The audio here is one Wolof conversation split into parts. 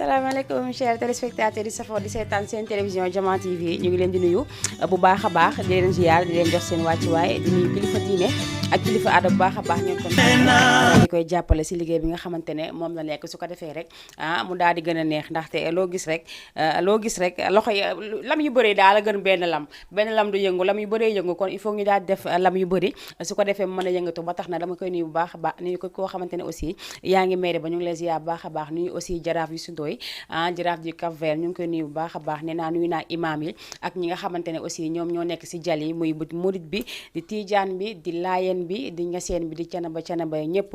asalaamaaleykum chers téléspectateurs yi safoo di seetaan seen télévision Diama TV ñu ngi leen di nuyu bu baax a baax di leen ziar di leen jox seen wàccuwaay di nuyu kilifa diine ak kilifa aada bu baax a baax ñoom kon di koy jàppale si liggéey bi nga xamante ne moom la nekk su ko defee rek mu daal di gën a neex ndaxte loo gis rek loxo yi lam yu bëri daal a gën benn lam du yëngu lam yu bëree yëngu kon il faut ñu daal di def lam yu bëri su ko defee mu mën a yëngatu ba tax na dama koy nuyu bu baax a baax nuyu ko koo xamante ne aussi yaa ngi meere ba ñu ngi lay ziar bu baax a baax nuyu aussi jaraaf yu sundooy jaraaf du Cap Vert ñu ngi koy nuyu bu baax a baax nee naa nuyu naa imaam yi ak ñi nga xamante ne aussi ñoom ñoo nekk si jal yi muy murit bi di tiijaan bi di laayeen bi di ñaseen bi di canaba ñëpp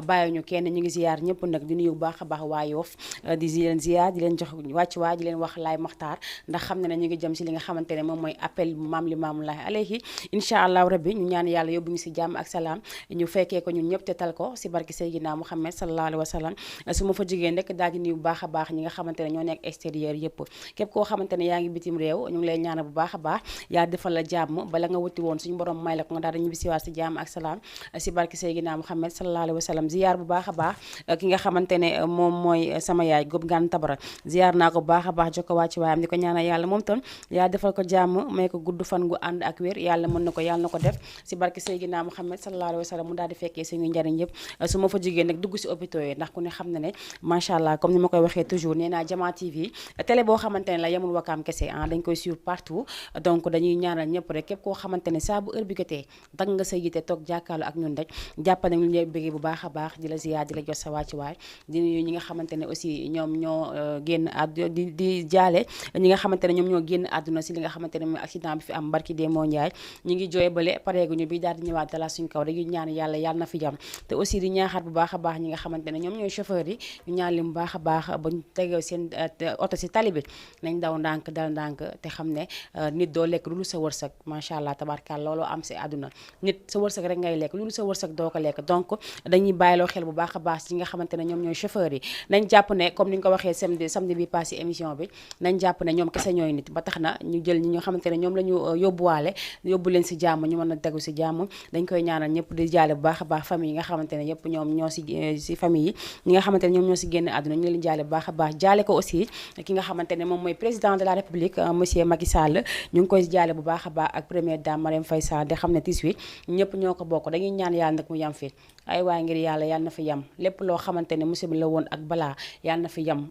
bàyyiñu kenn ñu ngi ziar ñëpp nag di nuyu bu baax a baax waa Yoff di leen ziar di leen jox wàcc waa di leen wax laay maxtaar ndax xam ne ñu ngi jëm si li nga xamante ne moom mooy appel maam li maamulahi alayhi incha allah rabbi ñu ñaan yàlla yóbbu ñu si jàmm ak salaam ñu fekkee ko ñun ñëpp te tal ko si barki Seydina Muhammad sallallahu alayhi wa sallam su ma fa jigéen rek daal di nuyu bu baax a baax ñi nga xamante ne ñoo nekk extérieur yëpp képp koo xamante ne yaa ngi bitim réew ñu ngi lay ñaanal bu baax a baax yaa defal la jàmm bala nga wuti woon suñu borom may la ko nga daal di ñibbisiwaat si jàmm ak salaam si barki Seydina Muhammad sallallahu alayhi wa sallam ziyaar bu baax a baax ki nga xamante ne moom mooy sama yaay góob gaan tabara ziyaar naa ko bu baax a baax jokko wàcc waayam di ko ñaanal yàlla moom tam yaa defal ko jàmm may ko gudd fan gu ànd ak wér yàlla mën na ko yàlla na ko def si barki Seydina Muhammad sallallahu alayhi wa sallam mu daal di fekkee suñu njariñ yëpp su ma fa jigéen nag dugg si hôpitaux yi ndax ku ne xam na ne macha allah comme ni ma koy waxee toujours nee naa Diama TV télé boo xamante ne la yemul wakaam kese dañ koy suivre partout donc dañuy ñaanal ñëpp rek képp koo xamante ne saa bu heure bi jotee dag nga sa yite toog jàkkaarloo ak ñun rek jàpp nañ ñu bëggee bu baax a baax di la ziyaar di la jot sa wàccuwaay di nuyu ñi nga xamante ne aussi ñoom ñoo génn àdduna di jaale ñi nga xamante ne ñoom ñoo génn àdduna si li nga xamante ne mooy accident bi fi am barki dee moo njaay ñi ngi jooy bale pareeguñu bi daal di ñëwaat dala suñ kaw dañuy ñaan yàlla na fi jàmm te aussi di ñaaxaat bu baax a baax ñi nga xamante ne ñoom ñooy chauffeur yi ñu ñaan lim bu baax a baax bañ tegee seen oto si tali bi nañ daw ndànk dal ndànk te xam ne nit doo lekk lu sa wërsëg macha allah tabarkalla looloo am si àdduna nit sa wërsëg rek ngay lekk lu sa wërsëg doo ko lekk donc dañuy bàyyiloo xel bu baax a baax ci nga xamante ne ñoom ñooy chauffeur yi nañ jàpp ne comme ni nga ko waxee samedi bi passé émission bi nañ jàpp ne ñoom kese ñooy nit ba tax na ñu jël ñi nga xamante ne ñoom la ñu yóbbuwaale yóbbu leen si jàmm ñu mën a tegu si jàmm dañ koy ñaanal ñëpp di jaale bu baax a baax famille yi nga xamante ne yëpp ñoom ñoo si famille yi ñi nga xamante ne ñoom ñoo si génn àdduna ñu leen jaale bu baax a baax jaale ko aussi ki nga xamante ne moom mooy président de la république monsieur Macky Sall ñu ngi koy jaale bu baax a baax ak première dame Marième Faye Sall de xam ne 18 ñëpp ñoo ko bokk dañuy ñaan yàlla nag mu yam fi ay waay ngir yàlla na fi yam lépp loo xamante ne musiba la woon ak balaa yàlla na fi yam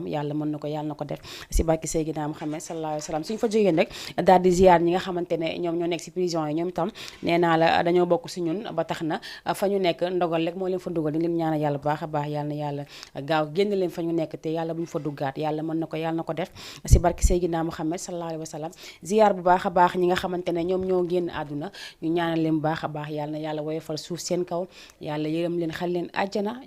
yàlla mën na ko yàlla na ko def si barki Seydina Muhammad sallallahu alayhi wa sallam suñu fa jógee nag daal di ziar ñi nga xamante ne ñoom ñoo nekk si prison yi ñoom itam nee naa la dañoo bokk si ñun ba tax na fa ñu nekk ndogal rek moo leen fa dugal di leen ñaanal yàlla bu baax a baax yàlla na yàlla gaaw génn leen fa ñu nekk te yàlla bu ñu fa duggaat yàlla mën na ko yàlla na ko def si barki Seydina Muhammad sallallahu alayhi wa sallam ziar bu baax a baax ñi nga xamante ne ñoom ñoo génn àdduna ñu ñaanal leen bu baax a baax yàlla na yàlla woyofal suuf seen kaw yàlla yërëm leen xal leen àjjana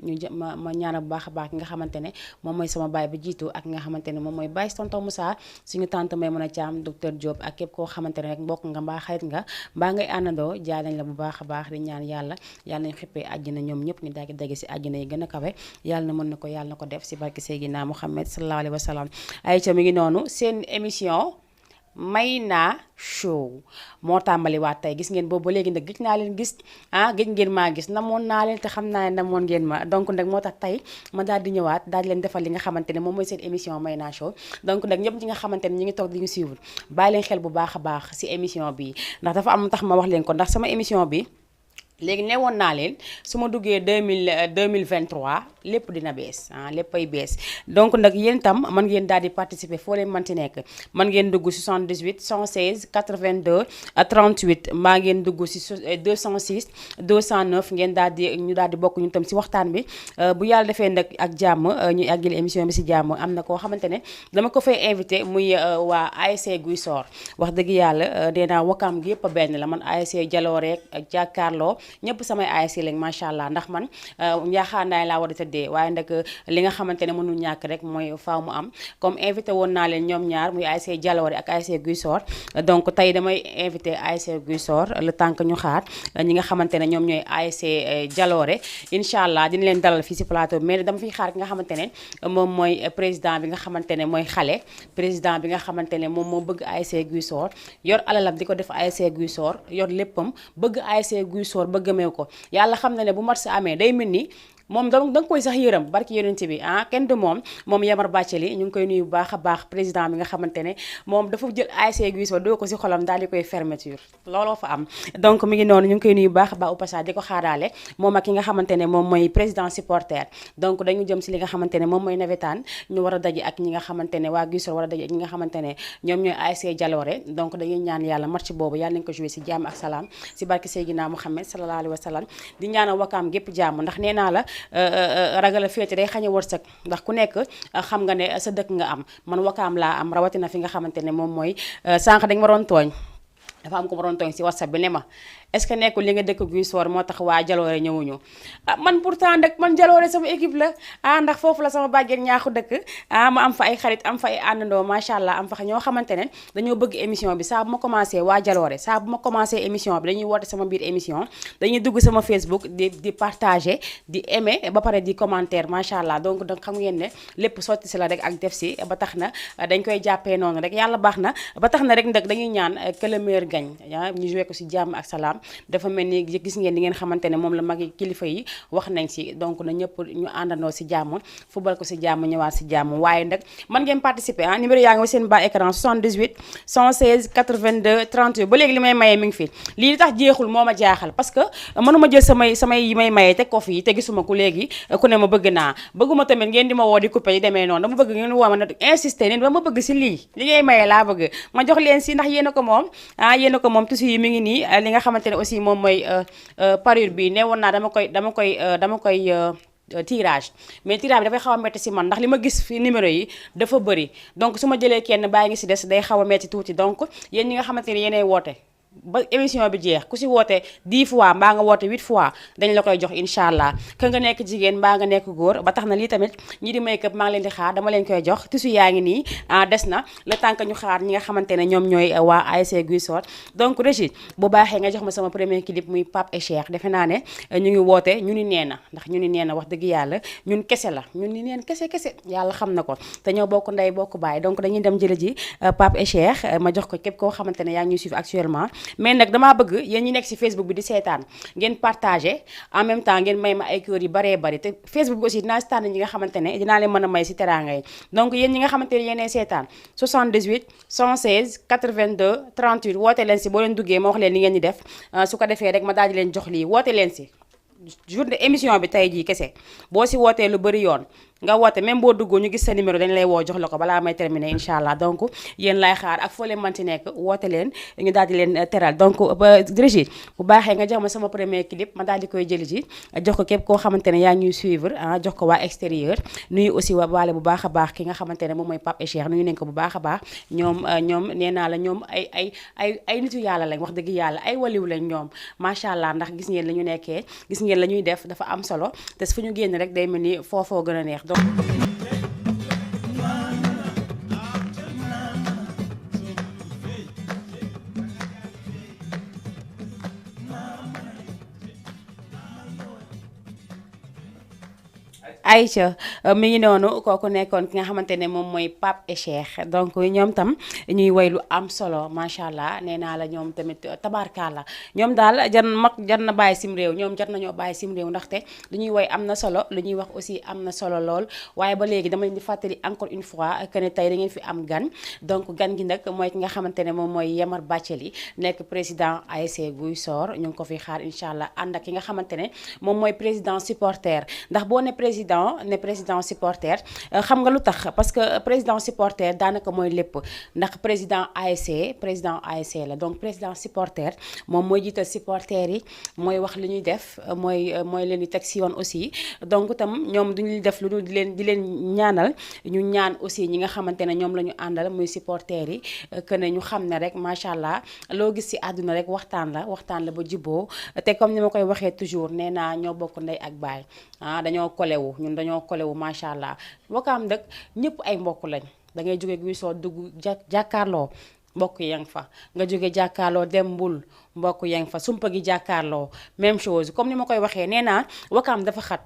ma ñaanal bu baax a baax ki nga xamante ne moom mooy sama baay ba jiitu ak nga xamante ne moom mooy baay tonton Moussa suñu tante may mën a caam docteur Diop ak képp koo xamante ne rek mbokk nga mbaa xarit nga mbaa ngay àndandoo jaay nañ la bu baax a baax di ñaan yàlla nañ xippee àjjana ñoom ñëpp ñu daagi dagi si àjjana yi gën a kawe yàlla na mën na ko yàlla na ko def si barki Seydina Muhammad sallallahu alayhi wa sallam ay ca mi ngi noonu seen émission Mayna Show moo tàmbali waat tey gis ngeen boobu ba léegi nag gëj naa leen gis gëj ngeen maa gis namoon naa leen te xam naa ne namoon ngeen ma donc nag moo tax tey ma daal di ñëwaat daal di leen defal li nga xamante ne moom mooy seen émission Mayna Show donc nag ñëpp ñi nga xamante ne ñi ngi toog di ñu suivre bàyyi leen xel bu baax a baax si émission bi ndax dafa am tax ma wax leen ko ndax sama émission bi léegi ne woon naa leen su ma duggee 2023 lépp dina bees léppay bees donc nag yéen itam mën ngeen daal di participer foo leen mënti nekk mën ngeen dugg 78 116 82 38 mbaa ngeen dugg si 206 209 ngeen daal di ñu daal di bokk ñu tam si waxtaan bi bu yàlla defee nag ak jàmm ñu àggale émission bi si jàmm am na koo xamante ne dama ko fay invité muy waa ASC Guy Sor wax dëgg yàlla nee naa wakaam gi yëpp a benn la man ASC Jaloore ak jàkkaarloo ñëpp samay ASC lañ macha allah ndax man njaaxaanaay laa war a tëddee waaye nag li nga xamante ne mënul ñàkk rek mooy faaw mu am comme invité woon naa leen ñoom ñaar muy ASC Jaloore ak ASC Guy Sor donc tey damay invité ASC Guy Sor le temps que ñu xaar ñi nga xamante ne ñoom ñooy ASC Jaloore incha allah dina leen dalal fii si plateau mais dama fiy xaar ki nga xamante ne moom mooy président bi nga xamante ne mooy xale président bi nga xamante ne moom moo bëgg ASC Guy Sor yor alalam di ko def ASC Guy Sor yor léppam bëgg ASC Guy Sor ba gëmee ko yàlla xam na ne bu match amee day mel ni moom da nga koy sax yërëm barki yonent bi kenn du moom Yamar Bathily ñu ngi koy nuyu bu baax a baax président bi nga xamante ne moom dafa jël ASC Guissor doo ko si xolam daal di koy fermeture looloo fa am donc mi ngi noonu ñu ngi koy nuyu bu baax a baax au passage di ko xaaraale moom ak ki nga xamante ne moom mooy président supporter donc dañu jëm si li nga xamante ne moom mooy nawetaan ñu war a daje ak ñi nga xamante ne waa Guissor war a daje ak ñi nga xamante ne ñoom ñooy ASC Jaloore donc dañuy ñaan yàlla match boobu yàlla nañ ko joué si jàmm ak salaam si barki Seydina Muhammad sallallahu alayhi wa sallam di ñaanal Wakaam gépp jàmm ndax nee naa la ragal a féete day xañ a wërsëg ndax ku nekk xam nga ne sa dëkk nga am man Wakaam laa am rawatina fi nga xamante ne moom mooy sànq dañ ma doon tooñ dafa am ko ma doon tooñ si WhatsApp bi ne ma est-ce que nekkul li nga dëkk Guissor moo tax waa Jaloore ñëwuñu man pourtant nag man Jaloore sama équipe la ndax foofu la sama bàjjen ñaaxu dëkk ma am fa ay xarit am fa ay àndandoo macha allah am fa ñoo xamante ne dañoo bëgg émission bi saa bu ma commencé waa Jaloore saa bu ma commencé émission bi dañuy woote sama biir émission dañuy dugg sama Facebook di partager di aimer ba pare di commentaire macha allah donc xam ngeen ne lépp sotti si la rek ak def si ba tax na dañ koy jàppee noonu rek yàlla baax na ba tax na rek nag dañuy ñaan que le meilleur gagne ñu joué ko si jàmm ak salaam dafa mel ni gis ngeen li ngeen xamante ne moom la magi kilifa yi wax nañ si donc na ñëpp ñu àndandoo si jàmm football ko si jàmm ñëwaat si jàmm waaye nag man ngeen participer numéro yaa ngi wa seen bas écran 78 116 82 38 ba léegi li may mayee mi ngi fi lii li tax jeexul moo ma jaaxal parce que mënuma jël samay yi may mayee teg ko fii te gisuma ku léegi ku ne ma bëgg naa bëgguma tamit ngeen di ma woo di coupé yi demee noonu dama bëgg ngeen woo ma nag insister ne dama bëgg si lii li ngay mayee laa bëgg ma jox leen si ndax yéen a ko moom yéen a ko moom tusi yi mi ngi nii li nga xamante ne aussi moom mooy parure bi ne woon naa dama koy tirage mais tirage bi dafay xaw a metti si man ndax li ma gis fi numéro yi dafa bëri donc su ma jëlee kenn bàyyi ngi si des day xaw a metti tuuti donc yéen ñi nga xamante ne yéenay woote ba émission bi jeex ku si woote 10 fois mbaa nga woote 8 fois dañ la koy jox incha allah ka nga nekk jigéen mbaa nga nekk góor ba tax na lii tamit ñi di make up maa ngi leen di xaar dama leen koy jox tissu yaa ngi nii des na le temps que ñu xaar ñi nga xamante ne ñoom ñooy waa ASC Guissor donc Régis bu baaxee nga jox ma sama premier clip muy Pape et Cheikh defe naa ne ñu ngi woote ñu ni nee na ndax ñu ni nee na wax dëgg yàlla ñun kese la ñun ni neen kese yàlla xam na ko te ñoo bokk ndey bokk baay donc dañuy dem jële ji Pape et Cheikh ma jox ko képp koo xamante ne yaa ngi ñuy suivre actuellement mais nag damaa bëgg yéen ñi nekk ci Facebook bi di seetaan ngeen partagé en même temps ngeen may ma ay kër yu baree bari te Facebook bi aussi dinaa si tànn ñi nga xamante ne dinaa leen mën a may si teraanga yi donc yéen ñi nga xamante ne yéenay seetaan 78 116 82 38 woote leen si boo leen duggee ma wax leen li ngeen di def su ko defee rek ma daal di leen jox lii woote leen si journée émission bi tey jii kese boo si wootee lu bëri yoon nga woote même boo duggoo ñu gis sa numéro dañ lay woo jox la ko balaa may terminer incha allah donc yéen lay xaar ak foo leen manti nekk woote leen ñu daal di leen teral donc ba Régis bu baaxee nga jox ma sama premier clip ma daal di koy jëli ji jox ko képp koo xamante ne yaa ngi ñuy suivre jox ko waa extérieur nuyu aussi waa waale bu baax a baax ki nga xamante ne moom mooy Pape et Cheikh nuyu nañ ko bu baax a baax ñoom nee naa la ñoom ay nitu yàlla lañ wax dëgg yàlla ay waliw lañ ñoom macha allah ndax gis ngeen la ñu nekkee gis ngeen la ñuy def dafa am solo te fu ñu génn rek day mel ni foofoo gën a neex donc Aïcha mi ngi noonu kooku nekkoon ki nga xamante ne moom mooy Pape et Cheikh donc ñoom tam ñuy woy lu am solo macha allah nee naa la ñoom tamit tabarkalla ñoom daal jar na bàyyi sim réew ñoom jar nañoo bàyyi sim réew ndaxte lu ñuy woy am na solo lu ñuy wax aussi am na solo lool waaye ba léegi dama leen di fàttali encore une fois que ne tey da ngeen fi am gan donc gan gi nag mooy ki nga xamante ne moom mooy Yamar Bathily nekk président ASC Guissor ñu ngi ko fi xaar incha allah ànd ak ki nga xamante ne moom mooy président supporter ndax boo ne président supporter xam nga lu tax parce que président supporter daanaka mooy lépp ndax président ASC la donc président supporter moom mooy jiital supporter yi mooy wax li ñuy def mooy leen di teg si yoon aussi donc itam ñoom duñu def lu dul di leen ñaanal ñu ñaan aussi ñi nga xamante ne ñoom la ñu àndal muy supporter yi que ne ñu xam ne rek macha allah loo gis si àdduna rek waxtaan la ba juboo te comme ni ma koy waxee toujours nee naa ñoo bokk ndey ak baay dañoo kolewu ñun dañoo kolewu macha allah Wakaam dëkk ñëpp ay mbokk lañ da ngay jóge Guissor dugg jàkkaarloo mbokk yang fa nga jóge jàkkaarloo dem Mbul mbokk yang fa sumpa gi jàkkaarloo même chose comme ni ma koy waxee nee naa Wakaam dafa xat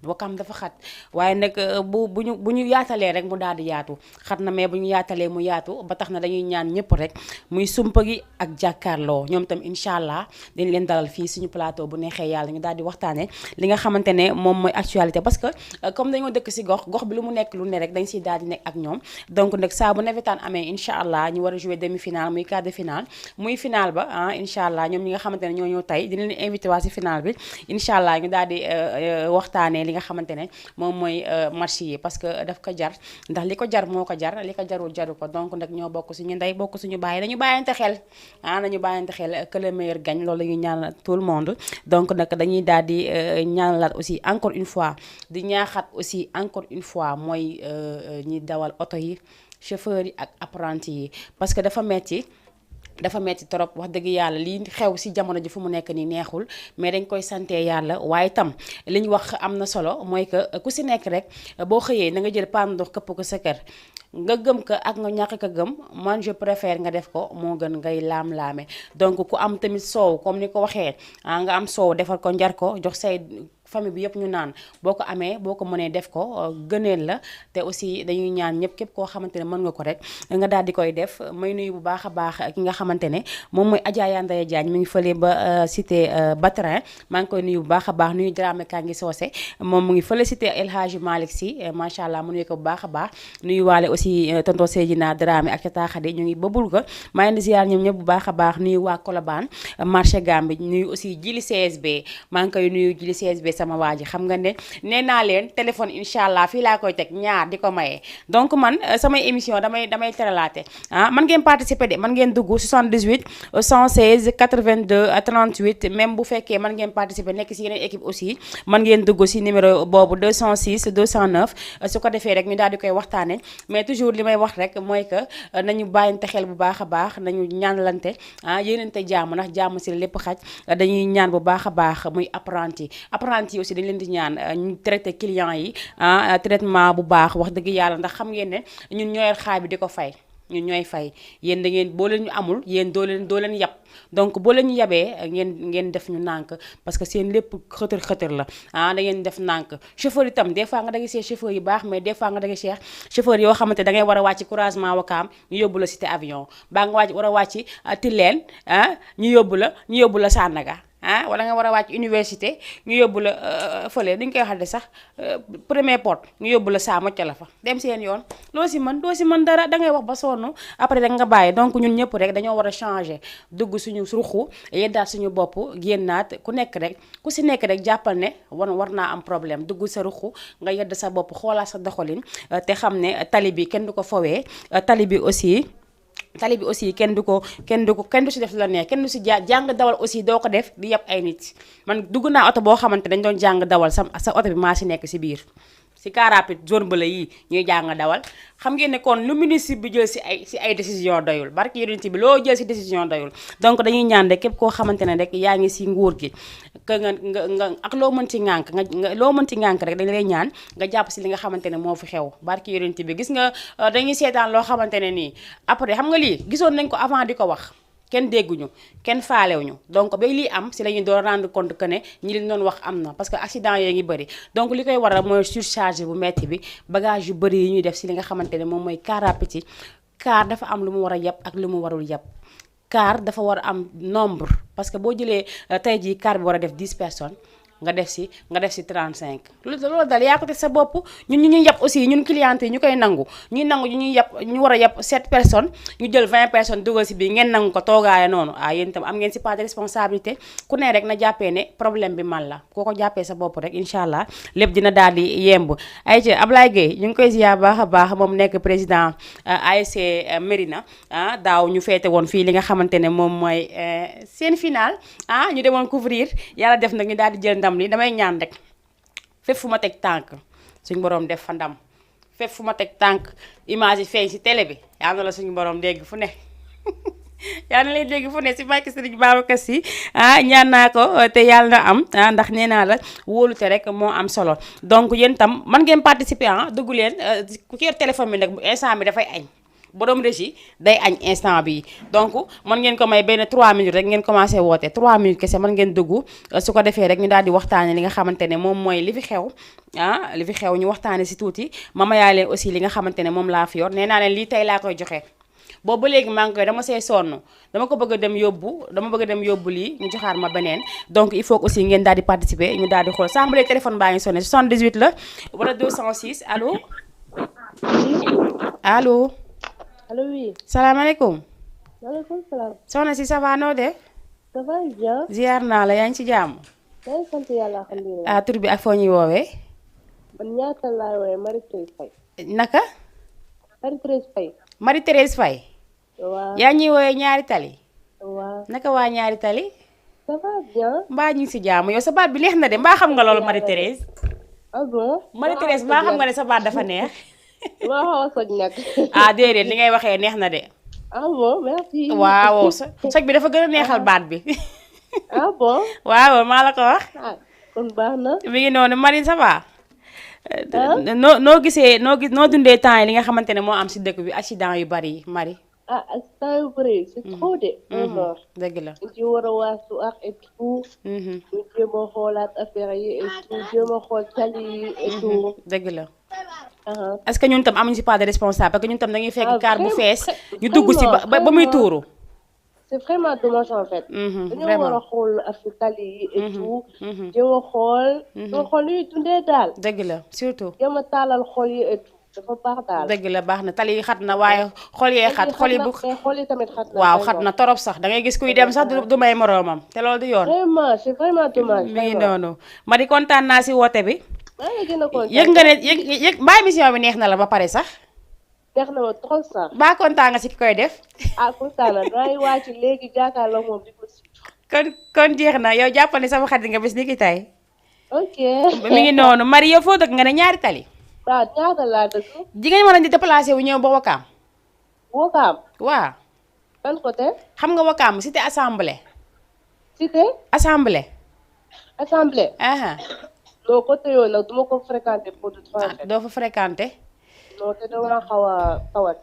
Wakam dafa xat waaye nag bu ñu yaatalee rek mu daal di yaatu xat na mais bu ñu yaatalee mu yaatu ba tax na dañuy ñaan ñëpp rek muy sumpa gi ak jàkkaarloo ñoom tam incha allah dañ leen dalal fii suñu plateau bu neexee yàlla ñu daal di waxtaane li nga xamante ne moom mooy actualité parce que comme dañoo dëkk si gox bi lu mu nekk lu ne rek dañ siy daal di nekk ak ñoom donc nag saa bu nawetaan amee incha allah ñu war a jouer demi finale muy quart de finale muy finale ba incha allah ñoom ñi nga xamante ne ñoo ñëw tey dina leen invité waa si finale bi incha allah ñu daal di waxtaanee li nga xamante ne moom mooy match yi parce que daf ko jar ndax li ko jar moo ko jar li ko jarul jaru ko donc nag ñoo bokk suñu ndey bokk suñu bàyyi nañu bàyyante xel nañu bàyyante xel que le meilleur gagne loolu la ñuy ñaanal tout le monde donc nag dañuy daal di ñaanalaat aussi encore une fois di ñaaxaat aussi encore une fois mooy ñi dawal oto yi chauffeurs yi ak apprentis yi parce que dafa metti trop wax dëgg yàlla lii xew ci jamono ji fu mu nekk nii neexul mais dañ koy sante yàlla waaye itam li ñu wax am na solo mooy que ku ci nekk rek boo xëyee na nga jël paan ndox këpp ko sa kër nga gëm ko ak nga ñàkk ko gëm man je préfère nga def ko moo gën ngay laam-laame donc ku am tamit soow comme ni ko waxee nga am soow defal ko njar ko jox say famille bi yëpp ñu naan boo ko amee boo ko mënee def ko gëneel la te aussi dañuy ñaan ñëpp képp koo xamante ne mën nga ko rek nga daal di koy def may nuyu bu baax a baax ki nga xamante ne moom mooy Adja Yandaya Diagne mi ngi fële ba cité Batrin maa ngi koy nuyu bu baax a baax nuyu Dramé Kangi Socé moom mu ngi fële cité El Hadji Malick Sy macha allah mu nuyu ko bu baax a baax nuyu waale aussi tonton Seydina Dramé ak Tata Khady ñu ngi ba Boulga maa ngi leen di ziar ñoom ñëpp bu baax a baax nuyu waa Colobane marché Gambie nuyu aussi Jili CSB maa ngi koy nuyu Jili CSB sama waa ji xam nga ne nee naa leen téléphone incha allah fii laa koy teg ñaar di ko maye donc man samay émission damay teralaate man ngeen participer de man ngeen dugg 78 116 82 38 même bu fekkee man ngeen participer nekk si yeneen équipe aussi man ngeen dugg si numéro boobu 206 209 su ko defee rek ñu daal di koy waxtaane mais toujours li may wax rek mooy que nañu bàyyante xel bu baax a baax nañu ñaanlante yéenante jàmm ndax jàmm si lépp xaj dañuy ñaan bu baax a baax muy apprenti yi aussi dañ leen di ñaan ñu traité client yi traitement bu baax wax dëgg yàlla ndax xam ngeen ne ñun ñooy xaay bi di ko fay ñun ñooy fay yéen da ngeen boo leen ñu amul yéen doo leen yab donc boo leen ñu yabee ngeen def ñu nànk parce que seen lépp xëtër la da ngeen def nànk chauffeur itam des fois nga da ngay see chauffeur yu baax mais des fois nga da ngay see chauffeur yoo xamante da ngay war a wàcc couragement Wakaam ñu yóbbu la cité avion baa nga war a wàcc Tilène ñu yóbbu la Sandaga wala nga war a wàcc université ñu yóbbu la fële duñ koy waxal sax premier porte ñu yóbbu la saa mocc la fa dem seen yoon doo si mën dara da ngay wax ba sonn après rek nga bàyyi donc ñun ñëpp rek dañoo war a changer dugg suñu ruxu yeddaat suñu bopp génnaat ku si nekk rek jàppal ne war naa am problème dugg sa ruxu nga yedd sa bopp xoolaat sa doxalin te xam ne tali bi kenn du ko fowee tali bi aussi kenn du si def la neex kenn du si jàng dawal aussi doo ko def di yab ay nit man dugg naa oto boo xamante dañ doon jàng dawal sa oto bi maa si nekk si biir si car rapide zone bële yi ñuy jàng dawal xam ngeen ne kon lu ministre bi jël si ay décision doyul barki yonent bi loo jël si décision doyul donc dañuy ñaan rek képp koo xamante ne rek yaa ngi si nguur gi que nga ak loo mënti ŋànk loo mënti ŋànk rek dañ lay ñaan nga jàpp si li nga xamante ne moo fi xew barki yonent bi gis nga dañuy seetaan loo xamante ne nii après xam nga lii gisoon nañ ko avant di ko wax kenn dégguñu kenn faalewuñu donc ba lii am si la ñu doon rendre compte que ne ñi leen doon wax am na parce que accident yee ngi bëri donc li koy waral mooy surcharge bu metti bi bagage yu bëri yi ñuy def si li nga xamante ne moom mooy car rapide yi car dafa am lu mu war a yeb ak lu mu warul yeb car dafa war a am nombre parce que boo jëlee tey jii car bi war a def 10 personnes nga def si 35 loolu dal yaa ko teg sa bopp ñun ñu ñuy yab aussi ñun cliente yi ñu koy nangu ñuy yab ñu war a yab 7 personnes ñu jël 20 personnes dugal si biir ngeen nangu ko toogaaya noonu yéen itam am ngeen si part de responsabilité ku ne rek na jàppee ne problème bi man la koo ko jàppee sa bopp rek incha allah lépp dina daal di yemb ay ci Ablaye Gueye ñu ngi koy ziar baax a baax moom nekk président ASC Mérina daaw ñu feete woon fii li nga xamante ne moom mooy seen final ñu demoon couvrir yàlla def nag ñu daal di jël ndam li damay ñaan rek fépp fu ma teg tànk suñu borom def fa ndam fépp fu ma teg tànk image yi feeñ si télé bi yal na la suñu borom dégg fu ne yal na lay dégg fu ne si bàkki Sëriñ Babacar Si ñaan naa ko te yàlla na am ndax nee naa la wóolute rek moo am solo donc yéen tam man ngeen participer dugg leen ku yor téléphone bi nag instant bi dafay añ borom régie day añ instant bi donc mën ngeen ko may benn 3 minutes rek ngeen commencé woote 3 minutes kese mën ngeen dugg su ko defee rek ñu daal di waxtaane li nga xamante ne moom mooy li fi xew li fi xew ñu waxtaane si tuuti ma mayaa leen aussi li nga xamante ne moom laa fi yor nee naa leen lii tey laa koy joxe boobu ba léegi maa ngi koy dama see sonn dama ko bëgg a dem yóbbu lii ñu joxaat ma beneen donc il faut que aussi ngeen daal di participer ñu daal di xool sàmbalee téléphone baa ngi sonné 78 la wala 206 allo allo. allo oui. salaamaaleykum. maaleykum salaam. soxna si ça va noo def. ça va bien. ziar naa la yaa ngi ci jàmm. yaa ngi sant yàlla alhamdulilah. tur bi ak foo ñuy woowee. man ñaata laa woowee Marie-Thérèse Faye. naka. Marie-Thérèse Faye. Marie-Thérèse Faye. waaw yaa ñuy woowee ñaari tali. waaw. naka waa ñaari tali. ça va bien. mbaa ñu ngi si jàmm yow sa baat bi neex na de mbaa xam nga loolu Marie-Thérèse. ah bon. Marie-Thérèse mbaa xam nga ne sa baat dafa neex. maa xaw a soj nag. ah déedéet li ngay waxee neex na de. ah bon merci. waaw soj bi dafa gën a neexal baat bi. ah bon. waaw maa la ko wax. ah kon baax na. mi ngi noonu Marie ça va. noo gisee noo dundee temps yi li nga xamante ne moo am si dëkk bi accident yu bari yi Marie. ah accident yu bëri c'est trop de. vraiment. dëgg la. ñu ci war a waasu ak et tout. ñu jéem a xoolaat affaire yi et tout jéem a xool tali yi et tout. dëgg la. est-ce que ñun tam amuñu si pas de responsable parce que ñun tam dañuy fekk car bu fees ñu dugg si ba muy tuuru. c'est vraiment dommage en fait. dañoo war a xool affaire tali yi et tout. jéem a xool. nga xool yi dundee daal. dëgg la surtout. jéem a taalal xool yi et tout dafa baax daal. dëgg la baax na tali yi xat na waaye xol yee xat xol yi bu xool yi tamit xat na. waaw xat na torop sax da ngay gis kuy dem sax du may moroomam te loolu du yoon. vraiment c'est vraiment dommage. mi ngi noonu ma di kontaan naa si woote bi. maa ngi gën a kontaan. yëg nga ne yëg mbaa émission bi neex na la ba pare sax. neex na ma trop sax. mbaa kontaan nga si ki koy def. ah kontaan na maa ngi wàcc léegi jàkkaarloo moom di ko si. kon jeex na yow jàppal ne sama xarit nga bis ni ki tey. ok. mi ngi noonu Marie yow foo dëkk nga ne ñaari tali. waaw ñaata laa dëkk. jigéen mën a di déplacé wu ñëw ba Wakaam. Wakaam. waaw. ban côté. xam nga Wakaam cité assemblée. cité. assemblée. assemblée. non côté yooyu nag duma ko fréquenté pour de français. doo fa fréquenté. non te dama xaw a tawat.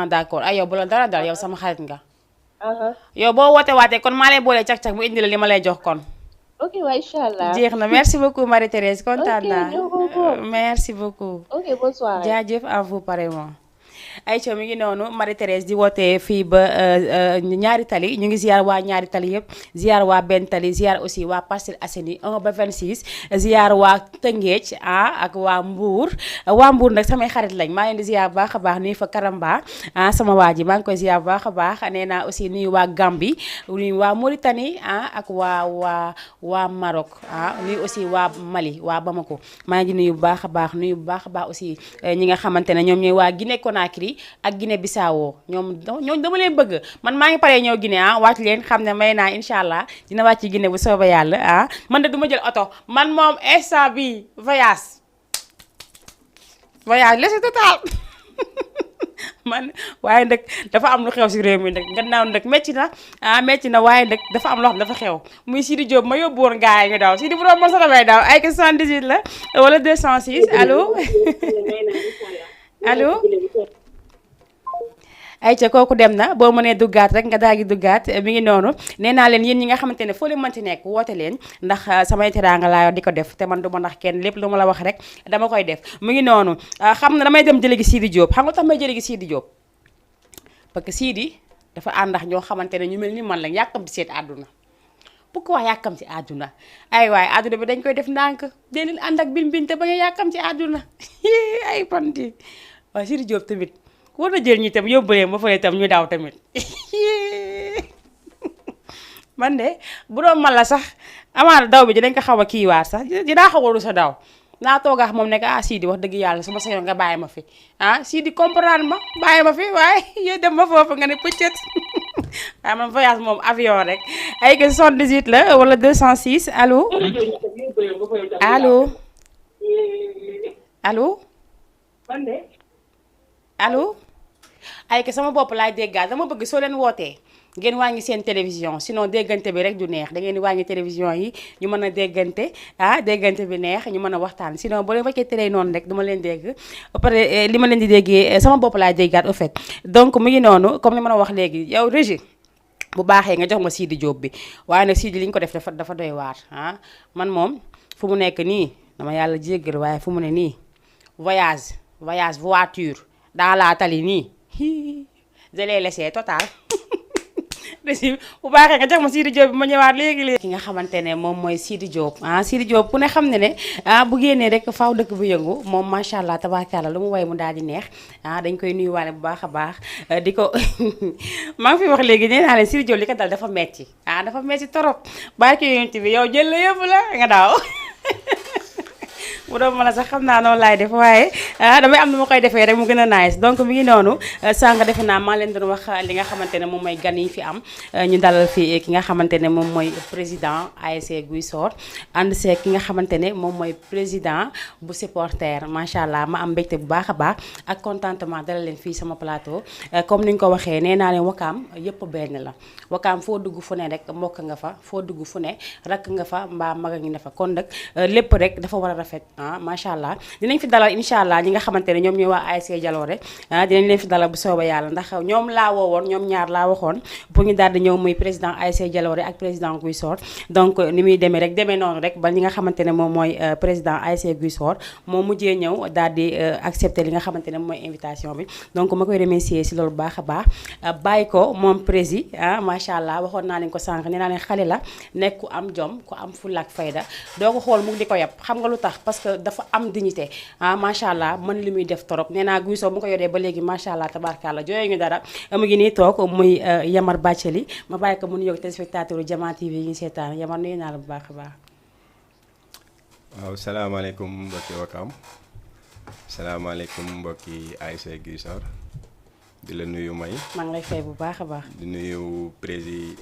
d'accord ay yow bu la dara dal yow sama xarit nga. yow boo woote waatee kon maa lay boole cag-cag mu indi la li ma lay jox kon. ok waaye incha allah. jeex na merci beaucoup Marie-Thérèse kontaan naa. ok merci beaucoup. ok bonne soirée. jaajëf à vous pareillement. Aïcha mi ngi noonu Marie-Thérèse di wootee fii ba ñaari tali ñu ngi ziar waa ñaari tali yëpp ziar waa benn tali ziar aussi waa Parcelles Assainies 1 ba 26 ziar waa Tëngéej ak waa Mbour nag samay xarit lañ maa leen di ziar bu baax a baax nuyu fa Karamba sama waa ji maa ngi koy ziar bu baax a baax nee naa aussi nuyu waa Gambie nuyu waa Mauritanie ak waa Maroc nuyu aussi waa Mali waa Bamako maa ngi nuyu bu baax a baax nuyu bu baax a baax aussi ñi nga xamante ne ñoom ñooy waa Guinée Conakry ak Guinée Bissau ñoom dama leen bëgg man maa ngi paree ñëw Guinée wàcc leen xam ne may naa incha allah dina wàcc Guinée bu soobee yàlla man de duma jël oto man moom instant bi voyage laissez total man waaye nag dafa am lu xew si réew mi nag gannaaw nag métti na waaye nag dafa am loo xam dafa xew muy Sidi Diop ma yóbbu woon gars yi nga daw Sidi bu doon mos a damay daw ay 78 la wala 206 allo allo ayca kooku dem na boo mënee duggaat rek nga daal di duggaat mi ngi noonu nee naa leen yéen ñi nga xamante ne foo leen mënti nekk woote leen ndax samay teraanga laa yor di ko def te man du ma ndax kenn lépp lu ma la wax rek dama koy def mu ngi noonu xam na damay dem jële gi Sidi Diop xam nga tax may jële gi Sidi Diop parce que Sidi dafa àndax ñoo xamante ne ñu mel ni man lañ yàkkamti seet àdduna pourquoi yàkkam ci àdduna ay waaye àdduna bi dañ koy def ndànk dee leen ànd ak bin te ba nga yàkkam ci àdduna ay panti waaw Sidi Diop tamit war na jël ñi tam yóbbulee ma fële tam ñu daw tamit man de bu doon man la sax amaana daw bi dinañ ko xaw a kiiwaat sax dinaa xaw a rus a daw naa toogaax moom nekk Sidi wax dëgg yàlla su ma sañoon nga bàyyi ma fi Sidi comprendre ma bàyyi ma fi waaye yow dem ma foofu nga ne pëccët waaye man voyage moom avion rek ay que 78 la wala 206 allo allo allo allo ay que sama bopp laay déggaat dama bëgg soo leen wootee ngeen wàññi seen télévision sinon déggante bi rek du neex da ngeen di wàññi télévision yi ñu mën a déggante déggante bi neex ñu mën a waxtaan sinon boo leen fekkee télé noonu rek duma leen dégg ba pare li ma leen di déggee sama bopp laa déggaat au fait donc mu ngi noonu comme li ma la wax léegi yow Régie bu baaxee nga jox ma Sidi Diop bi waaye nag Sidi li ñu ko def dafa doy waar man moom fu mu nekk nii dama yàlla jéggal waaye fu mu ne nii voyage voiture dans la tali nii je l'ai laissé total bu baaxee nga jox ma Sidi Diop bi ma ñëwaat léegi ki nga xamante ne moom mooy Sidi Diop Sidi Diop ku ne xam ne bu génnee rek faaw dëkk bu yëngu moom macha allah tabaarkalla lu mu way mu daal di neex dañ koy nuyuwaale bu baax a baax di ko maa ngi fi wax léegi nee naa leen Sidi Diop li ko dal dafa metti dafa metti torop barke yonent bi yow jël la yëpp la nga daaw bu doon ma la sax xam naa noonu laay def waaye damay am nu ma koy defee rek mu gën a nice donc mi ngi noonu sànq defe naa maa leen doon wax li nga xamante ne moom mooy gan yi fi am ñu dalal fi ki nga xamante ne moom mooy président ASC Guy Sor ànd see ki nga xamante ne moom mooy président bu supporter macha allah ma am mbégte bu baax a baax ak contentement dalal leen fii sama plateau comme ni ñu ko waxee nee naa leen Wakaam yëpp benn la Wakaam foo dugg fu ne rek mbokk nga fa foo dugg fu ne rakk nga fa mbaa mag ngi ne fa kon nag lépp rek dafa war a rafet macha allah dinañ fi dalal incha allah ñi nga xamante ne ñoom ñooy waa ASC Jalooré dinañ leen fi dalal bu sooba yàlla ndax ñoom laa woowoon ñoom ñaar laa waxoon pour ñu daal di ñëw muy président ASC Jalooré ak président Guy Sor donc ni muy demee rek demee noonu rek ba ñi nga xamante ne moom mooy président ASC Guy Sor moom mujjee ñëw daal di accepter li nga xamante ne moom mooy invitation bi donc ma koy remercier si loolu baax a baax bàyyi ko moom prési macha allah waxoon naa leen ko sànq nee naa leen xale la nekk ku am jom ku am fulla ak fayda doo ko xool mu di ko yab xam nga lu tax parce que dafa am dignité macha allah mën li muy def torop nee naa Guy Sor bu ko yoree ba léegi macha allah tabarkalla jooyee ñu dara mu ngi nii toog muy Yamar Bathily ma bàyyi ko mu nuyoog téléspectateur Jama TV yi ñu seetaan Yamar nuyu naa la bu baax a baax. waaw salaamaaleykum mbokki Wakaam salaamaaleykum mbokki ASC Guy Sor di la nuyu May. maa ngi lay fay bu baax a baax. di nuyu président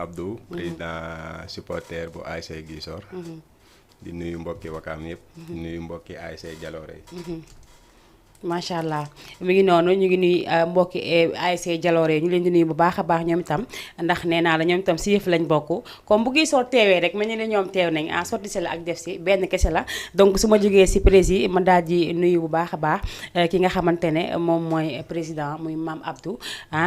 Abdou. président supporter bu ASC Guy Sor. di nuyu mbokki Wakaam yëpp. di nuyu mbokki ASC Jalooré. macha allah mi ngi noonu ñu ngi nuyu mbokki ASC Jalooré ñu leen di nuyu bu baax a baax ñoom itam ndax nee naa la ñoom itam si yëf lañ bokk comme bu Guy Sor teewee rek mel ni ne ñoom teew nañ sotti si la ak def si benn kese la donc su ma jógee si président ma daal di nuyu bu baax a baax ki nga xamante ne moom mooy président muy Mame Abdou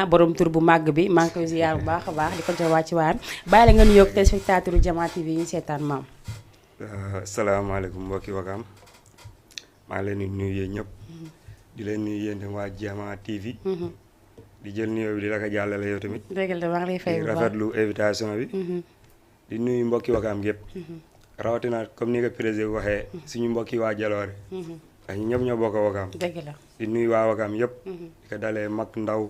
borom tur bu màgg bi maa ngi koy ziar bu baax a baax di ko jox wàcc waayam bàyyi la nga nuyoog téléspectateur Jama TV yi ñu seetaan maam. salaamaaleykum mbokki Wakaam maa ngi leen di nuyu yéen ñëpp di leen nuyu yéen tam waa Jama TV di jël nuyoo bi di la ko jàllale yow tamit dëgg la maa ngi lay fay bu baax di rafetlu invitation bi di nuyu mbokki Wakaam yëpp rawatina comme ni nga président waxee suñu mbokki waa Jalooré ndax ñu ñëpp ñoo bokk Wakaam dëgg la di nuyu waa Wakaam yëpp di ko dalee mag ndaw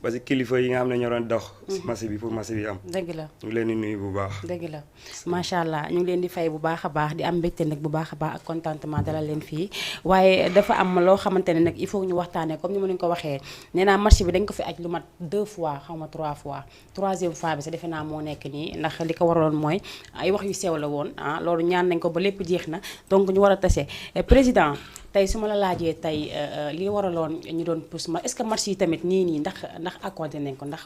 ba si kilifa yi nga xam ne ñoo doon dox si marché bi pour marché bi am dëgg la ñu ngi leen di nuyu bu baax dëgg la macha allah ñu ngi leen di fay bu baax a baax di am mbégte nag bu baax a baax ak contentement dalal leen fii waaye dafa am loo xamante ne nag il faut ñu waxtaanee comme ni ma leen ko waxee nee naa marché bi dañ ko fi aj lu mat 2 fois xaw ma 3 fois 3e fois bi sa defe naa moo nekk nii ndax li ko waraloon mooy ay wax yu sew la woon loolu ñaan nañ ko ba lépp jeex na donc ñu war a tase président tey su ma la laajee tey li waraloon ñu doon pousse ma est-ce que marché yi tamit nii ndax accordé nañ ko ndax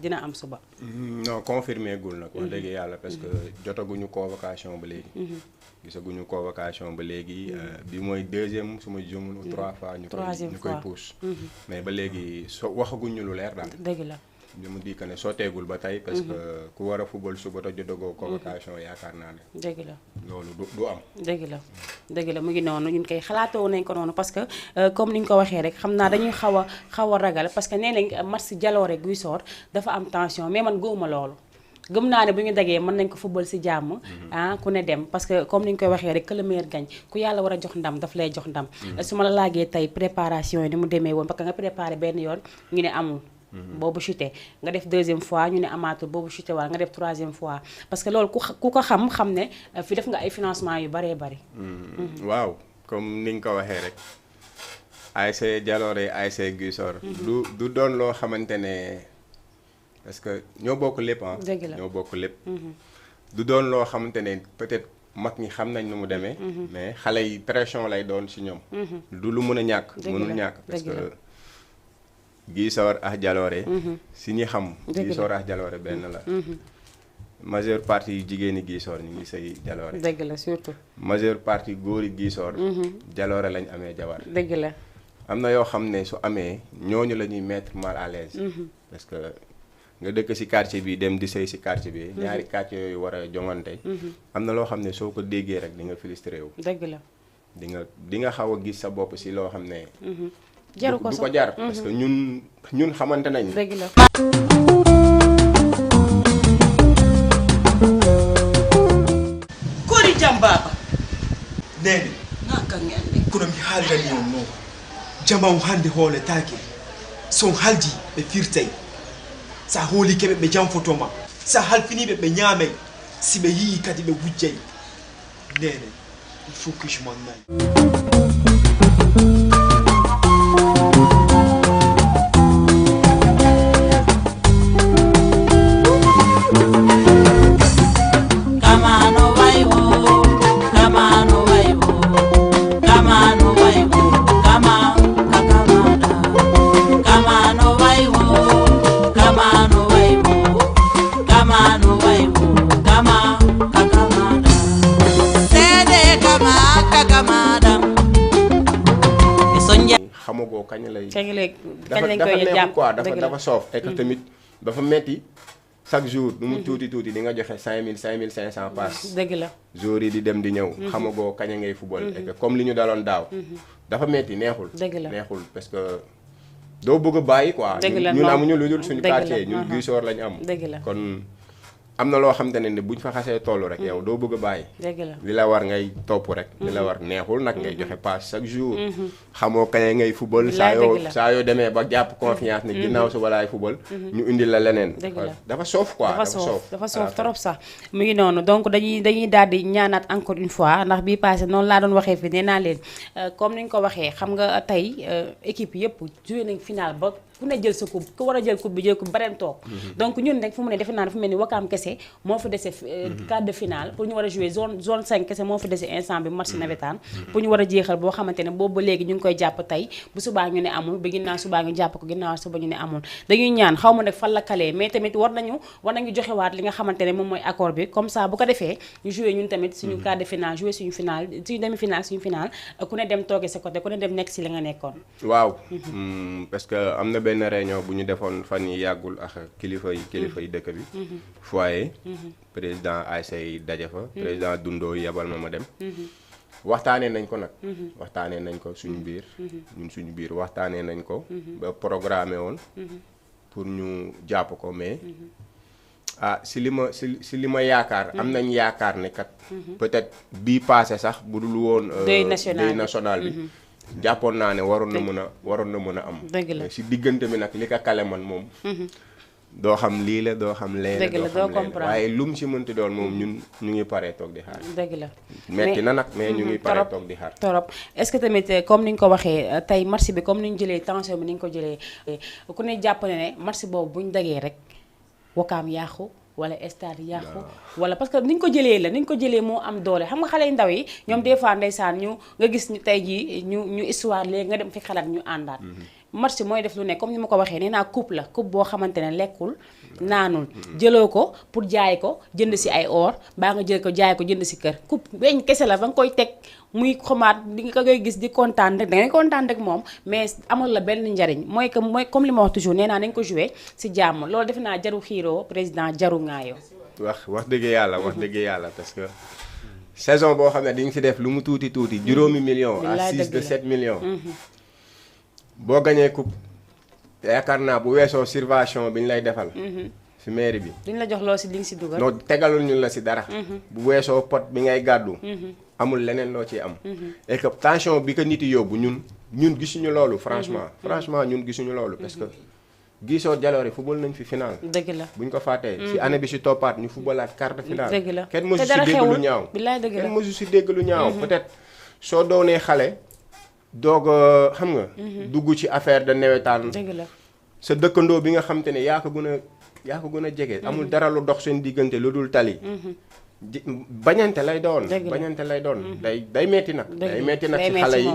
dina am suba. non confirmé gul nag wax dëgg yàlla parce que jotaguñu convocation ba léegi. gisaguñu convocation ba léegi bi mooy 2e su ma jumul 3 fois ñu koy pousse. mais ba léegi waxaguñu lu leer daal. dëgg la. bi mu di que ne sotteegul ba tey parce que ku war a football suba te jotagoo convocation yaakaar naa ne. dëgg la loolu du am. dëgg la mu ngi noonu ñun koy xalaatoo nañ ko noonu parce que comme ni ñu ko waxee rek xam naa dañuy xaw a ragal parce que nee nañ match Jalooré Guy Sor dafa am tension mais man gëwuma loolu. gëm naa ne bu ñu dagee mën nañ ko football si jàmm ku ne dem parce que comme ni ñu koy waxee rek que le meilleur gagne ku yàlla war a jox ndam daf lay jox ndam. su ma la laagee tey préparation yi ni mu demee woon parce que nga préparé benn yoon ñu ne amul. boobu chuté nga def 2e fois ñu ne amaatul boobu chuté wala nga def 3e fois parce que loolu ku ko xam ne fi def nga ay financement yu baree bari. waaw comme ni nga ko waxee rek ASC Jalooré ASC Guy Sor du doon loo xamante ne parce que ñoo bokk lépp dëgg la ñoo bokk lépp. du doon loo xamante ne peut-être mag ñi xam nañ nu mu demee. mais xale yi pression lay doon ci ñoom. du lu mën a ñàkk. mënul ñàkk parce que Guissor ak Jalooré si ñi xam Guissor ak Jalooré benn la majeure partie yu jigéeni Guissor ñu ngi sëy Jalooré dëgg la surtout majeure partie góori Guissor Jalooré lañ amee jabar dëgg la am na yoo xam ne su amee ñooñu la ñuy mettre mal à l'aise parce que nga dëkk ci quartier bi dem di sëy ci quartier bi ñaari quartier yooyu war a jongante am na loo xam ne soo ko déggee rek di nga frustré wu dëgg la di nga xaw a gis sa bopp ci loo xam ne jaru ko du ko jar parce que ñun xamante nañ dëgg la kori jambaba nene naka ngende kono mi haaldani on noon jamaw hande hooletake son haldi ɓe firtay sa hoolikeɓe ɓe janfotoma sa halfiniɓe ɓe ñaamay si ɓe yii kadi ɓe wujjay nene il faut que je m'en aille xamagoo kañ lañ koy jàpp quoi dafa soof et que tamit dafa metti chaque jour nu mu tuuti di nga joxe 5000 5500 pass dëgg la jour yi di dem di ñëw xamagoo kañ ngay football et que comme li ñu daloon daaw dafa metti neexul neexul parce que doo bëgg a bàyyi quoi ñun amuñu lu dul suñu quartier ñun Guissor lañ am kon am na loo xamante ne buñ fa xasee toll rek yow doo bëgg a bàyyi li la war ngay topp rek li la war neexul nag ngay joxe pass chaque jour xamoo kañ ngay football saa yoo demee ba jàpp confiance ne ginnaaw suba laay football ñu indil la leneen dafa soof quoi dafa soof trop sax mu ngi noonu donc dañuy daal di ñaanaat encore une fois ndax bii passé noonu laa doon waxee fi nee naa leen comme ni ñu ko waxee xam nga tey équipe yëpp joué nañ final ba ku ne jël sa coupe ku war a jël coupe bi jël coupe bareen toog donc ñun rek fu mu ne defe naa dafa mel ni Wakaam kese moo fi dese quart de finale pour ñu war a jouer zone 5 kese moo fi dese instant bi match navétane pour ñu war a jeexal boo xamante ne boobu ba léegi ñu ngi koy jàpp tey bu subaa ñu ne amul ba ginnaaw subaa ñu jàpp ko ginnaaw suba ñu ne amul dañuy ñaan xaw ma nag fan la kalee mais tamit war nañu joxewaat li nga xamante ne moom mooy accord bi comme ça bu ko defee ñu jouer ñun tamit suñu quart de finale jouer suñu finale suñu demi finale suñu finale ku ne dem tooge sa côté ku ne dem nekk si li nga nekkoon waaw parce que am na benn réunion bu ñu defoon fan yi yàggul ak kilifa yi dëkk bi foyer président ASC yi daje fa président Dundo yebal ma dem waxtaanee nañ ko nag waxtaanee nañ ko suñu biir ñun suñu biir waxtaanee nañ ko ba programmé woon pour ñu jàpp ko mais si li ma yaakaar am nañ yaakaar ne kat peut-être bii passé sax bu dul woon deuil national bi jàppoon naa ne waroon na mën a am si diggante bi nag li ko kale man moom doo xam lii la doo xam lee la doo xam lee waaye lu mu si mënti doon moom ñun ñu ngi paree toog di xaar dëgg la metti na nag mais ñu ngi paree toog di xaar torop est-ce que tamit comme ni ñu ko waxee tey match bi comme ni ñu jëlee tension bi ni ñu ko jëlee ku ne jàpp ne match boobu bu ñu dagee rek Wakaam yàqu wala stade yàqu wala parce que ni ñu ko jëlee moo am doole xam nga xale yu ndaw yi ñoom des fois ndeysaan nga gis ñu tey jii ñu histoire léegi nga dem fi xalaat ñu àndaat match mooy def lu ne comme ni ma ko waxee nee naa coupe la coupe boo xamante ne lekkul naanul jëloo ko pour jaay ko jënd si ay or baa nga jël ko jaay ko jënd si kër coupe weñ kese la ba nga koy teg muy xomaat di nga koy gis di kontaan rek da ngay kontaan rek moom mais amul la benn njariñ mooy comme li ma wax toujours nee naa nañ ko joué si jàmm loolu defe naa jaru xiiroo président jaru ngaayoo wax dëgg yàlla parce que saison boo xam ne di nga si def lu mu tuuti juróomi millions à 6 de 7 millions boo gañee coupe yaakaar naa bu weesoo subvention bi ñu lay defal si mairie bi duñ la jox loo si li nga si dugal non tegalul ñu la si dara bu weesoo pot bi ngay gàddu amul leneen loo ciy am et que tension bi ko nit yi yóbbu ñun gisuñu loolu franchement ñun gisuñu loolu parce que Guissor Jalooré football nañ fi final dëgg la buñ ko fàttee si année bi si toppaat ñu footballaat quart de finale dëgg la kenn mësu si dégg lu ñaaw billaay dëgg la kenn mësu si dégg lu ñaaw peut-être soo doonee xale doog xam nga dugg ci affaire de nawetaan dëgg la sa dëkkandoo bi nga xam te ne yaa ko gën a jege amul dara lu dox seen diggante lu dul tali bañante lay doon. bañante lay doon. day metti nag. day metti nag ci xale yi.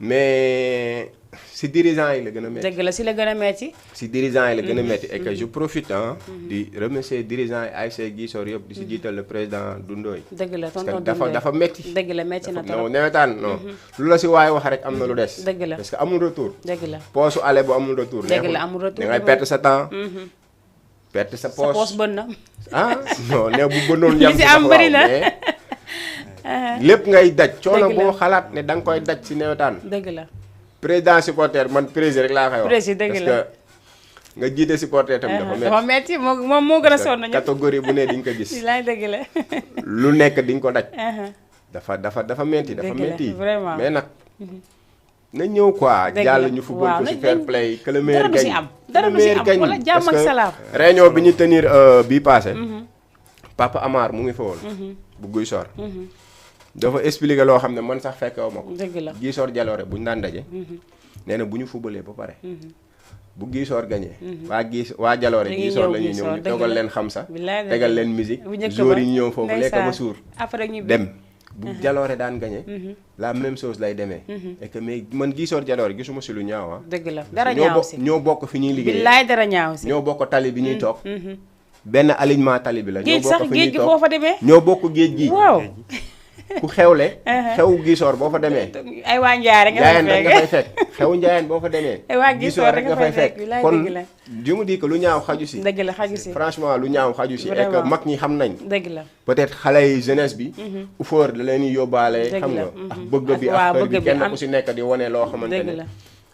mais si dirigeants yi la gën a metti. dëgg la si la gën a metti. si dirigeants yi la gën a metti et que je profite di remercier dirigeants yi ASC Guissor yëpp di si jiital le président Doundoy. dëgg la tonton parce que dafa metti. dëgg la metti na trop nawetaan non lu la si waaye wax rek am na lu des. dëgg la parce que amul retour. dëgg la poosu aller bu amul retour. dëgg la amul retour da ngay perte sa temps. perte sa poos bën na. non ne bu bënoon yam li si am bëri na lépp ngay daj. coono boo xalaat ne da nga koy daj si nawetaan. dëgg la président supporter man président rek laa koy wax. président dëgg la parce que nga jiite supporter tam dafa metti moom moo gën a sonn ñëpp. catégorie bu ne di nga ko gis. laay dëgg la. lu nekk di nga ko daj. dafa metti dafa metti vraiment mais nag. na ñëw quoi jàll ñu football ko ci fair play que le meilleur gagne dara du si am wala jàmm ak salaam. réunion bi ñu tenir bii passé Papa Amar mu ngi fa woon bu Guissor dafa expliquer loo xam ne man sax fekkewu ma ko. dëgg la Guissor Jalooré bu ñu daan daje nee na bu ñu footballee ba pare bu Guissor gagné waa Jalooré Guissor la ñuy ñëw ñu tegal leen xam sax tegal leen musique joueurs yi ñu ñëw foofu lekk ba suur dem bu Jalooré daan gagné la même chose lay demee et que mais man Guissor Jalooré gisuma si lu ñaaw dëgg la dara ñaaw si ñoo bokk fi ñuy liggéey billaay dara ñaaw si ñoo bokk tali bi ñuy toog benn alignement tali bi la ñoo bokk fi ñuy géej sax boo fa demee ñoo bokk géej gi waaw ku xewle xew Guissor boo fa demee ay waa Njaay nga fay fekk xew Njaayeen boo fa demee ay waa Guissor rek nga fay fekk kon je me dis que lu ñaaw xaju si dëgg la xaju si franchement lu ñaaw xaju si et que mag ñi xam nañ dëgg la peut-être xale yi jeunesse bi ufoor da leen yóbbaale xam nga ak bëgg bi ak xër bi kenn ku si nekk di wane loo xamante ne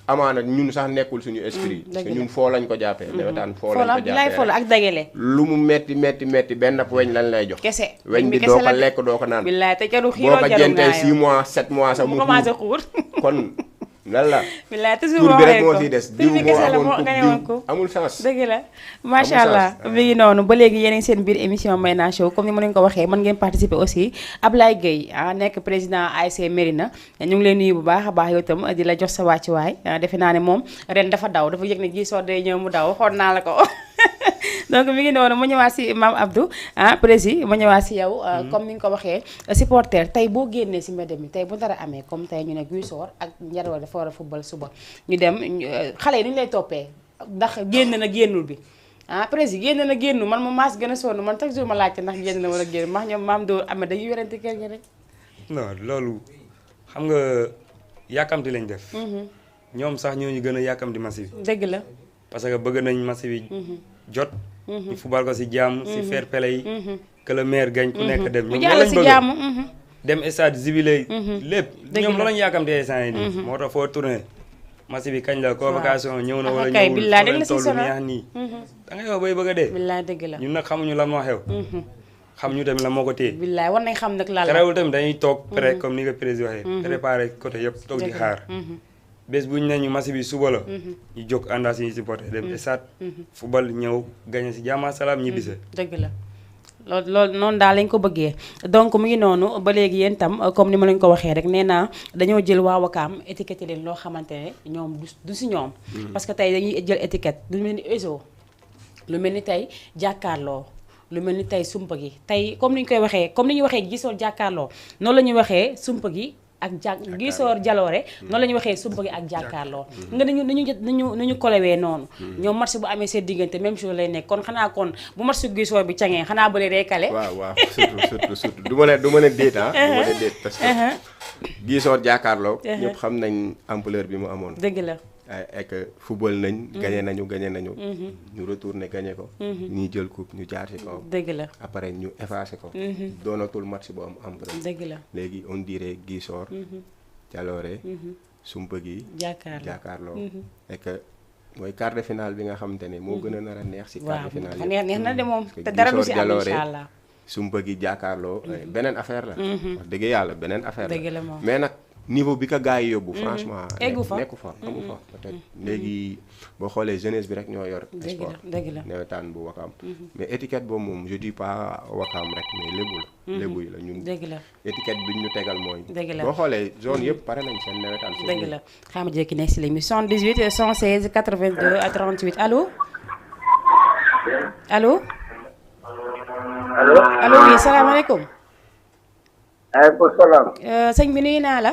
amaana ñun sax nekkul suñu esprit parce que ñun foo lañ ko jàppee nawetaan foo lañ ko jàppee foo la ak dagale lu mu metti benn weñ lan lay jox kese weñ bi doo ko lekk doo ko naan billaay te jaru boo ko jëntee 6 mois 7 mois sax mu commencé xuur kon lan la billaay toujours tur bi rek moo siy des diw moo amoon ko amul chance dëgg la macha allah mi ngi noonu ba léegi yéen seen biir émission Mayna Show comme ni ma leen ko waxee mën ngeen participer aussi Ablaye Gueye nekk président ASC Mérina ñu ngi leen nuyu bu baax a baax yow itam di la jox sa wàccuwaay defe naa ne moom ren dafa daw dafa yëg ne Guissor day ñëw mu daw xool naa la ko donc mi ngi noonu ma ñëwaat si Mame Abdou président ma ñëwaat si yow comme ni nga ko waxee supporter tey boo génnee si mbedd mi tey bu dara amee comme tey ñu ne Guissor ak Njaro dafa war a football suba ñu dem xale yi ni ñu lay toppee ndax génn na génnul bi président génn na génnu man ma maas gën a sonn man chaque jour ma laajte ndax génn na wala génn max ñoom maam dóor amee dañuy werante kër gi rek non loolu xam nga yàkkamti lañ def ñoom sax ñooñu gën a yàkkamti match bi dëgg la parce que bëgg nañ match bi jot ñu football ko si jàmm si fair play yi que le meilleur gagne ku nekk dem ñoom loolu lañ bëgg dem stade zibilé lépp ñoom loolu lañ yàkkamtee instant yi nii moo tax foo tourné match bi kañ la convocation ñëw na wala ñëwul billaay dañ la si sonal neex nii da ngay wax bay bëgg a dee billaay dëgg la ñun nag xamuñu lan moo xew xamuñu tamit lan moo ko téye billaay war nañ xam nag lan la terewul tamit dañuy toog pré comme ni nga président waxee préparé côté yëpp toog di xaar bés bu ñu ne ñu match bi suba la ñu jóg àndaa suñu supporter dem stade football ñëw gagné si jàmm salaam ñibbise dëgg la loolu noonu daal lañ ko bëggee donc mu ngi noonu ba léegi yéen tam comme ni ma leen ko waxee rek nee naa dañoo jël waa Wakaam étiqueté leen loo xamante ne ñoom du si ñoom parce que tey dañuy jël étiquette lu mel ni ESO lu mel ni tey jàkkaarloo lu mel ni tey sumpa gi tey comme ni ñu koy waxee comme ni ñuy waxee Guissor jàkkaarloo noonu la ñuy waxee sumpa gi ak Guissor Jalooré noonu la ñuy waxee sumpa gi ak jàkkaarloo nga nañu kolewee noonu ñoom match bu amee seen diggante même chose lay nekk kon xanaa kon bu match Guissor bi cangee xanaa bële day kale waaw surtout du ma ne déet du ma ne déet parce que Guissor jàkkaarloo ñëpp xam nañ ampleur bi mu amoon dëgg la et que football nañ gagné nañu ñu retourné gagné ko ñuy jël coupe ñu jaar ci kaw dëgg la après ñu effacé ko doonatul match bu am ampleur dëgg la léegi on dirait Guissor Jalooré sumpa gi jàkkaarloo et que mooy quart de finale bi nga xamante ne moo gën a nar a neex si quart de finale neex na de moom te dara du si am inshallah sumpa gi jàkkaarloo beneen affaire la wax dëgg yàlla beneen affaire la moom mais nag niveau bi ko gars yi yóbbu franchement nekku fa amu fa peut-être léegi boo xoolee jeunesse bi rek ñoo yor sport dëgg la nawetaan bu Wakaam mais étiquette boobu moom je dis pas Wakaam rek mais lébu yi la ñun dëgg la étiquette bi ñu tegal mooy dëgg la boo xoolee zone yëpp pare nañ seen nawetaan dëgg la xaama jekki nekk si l'émission 78 116 82 à 38 allo allo oui salaamaaleykum. waaleykum salaam. sëñ bi nuyu naa la.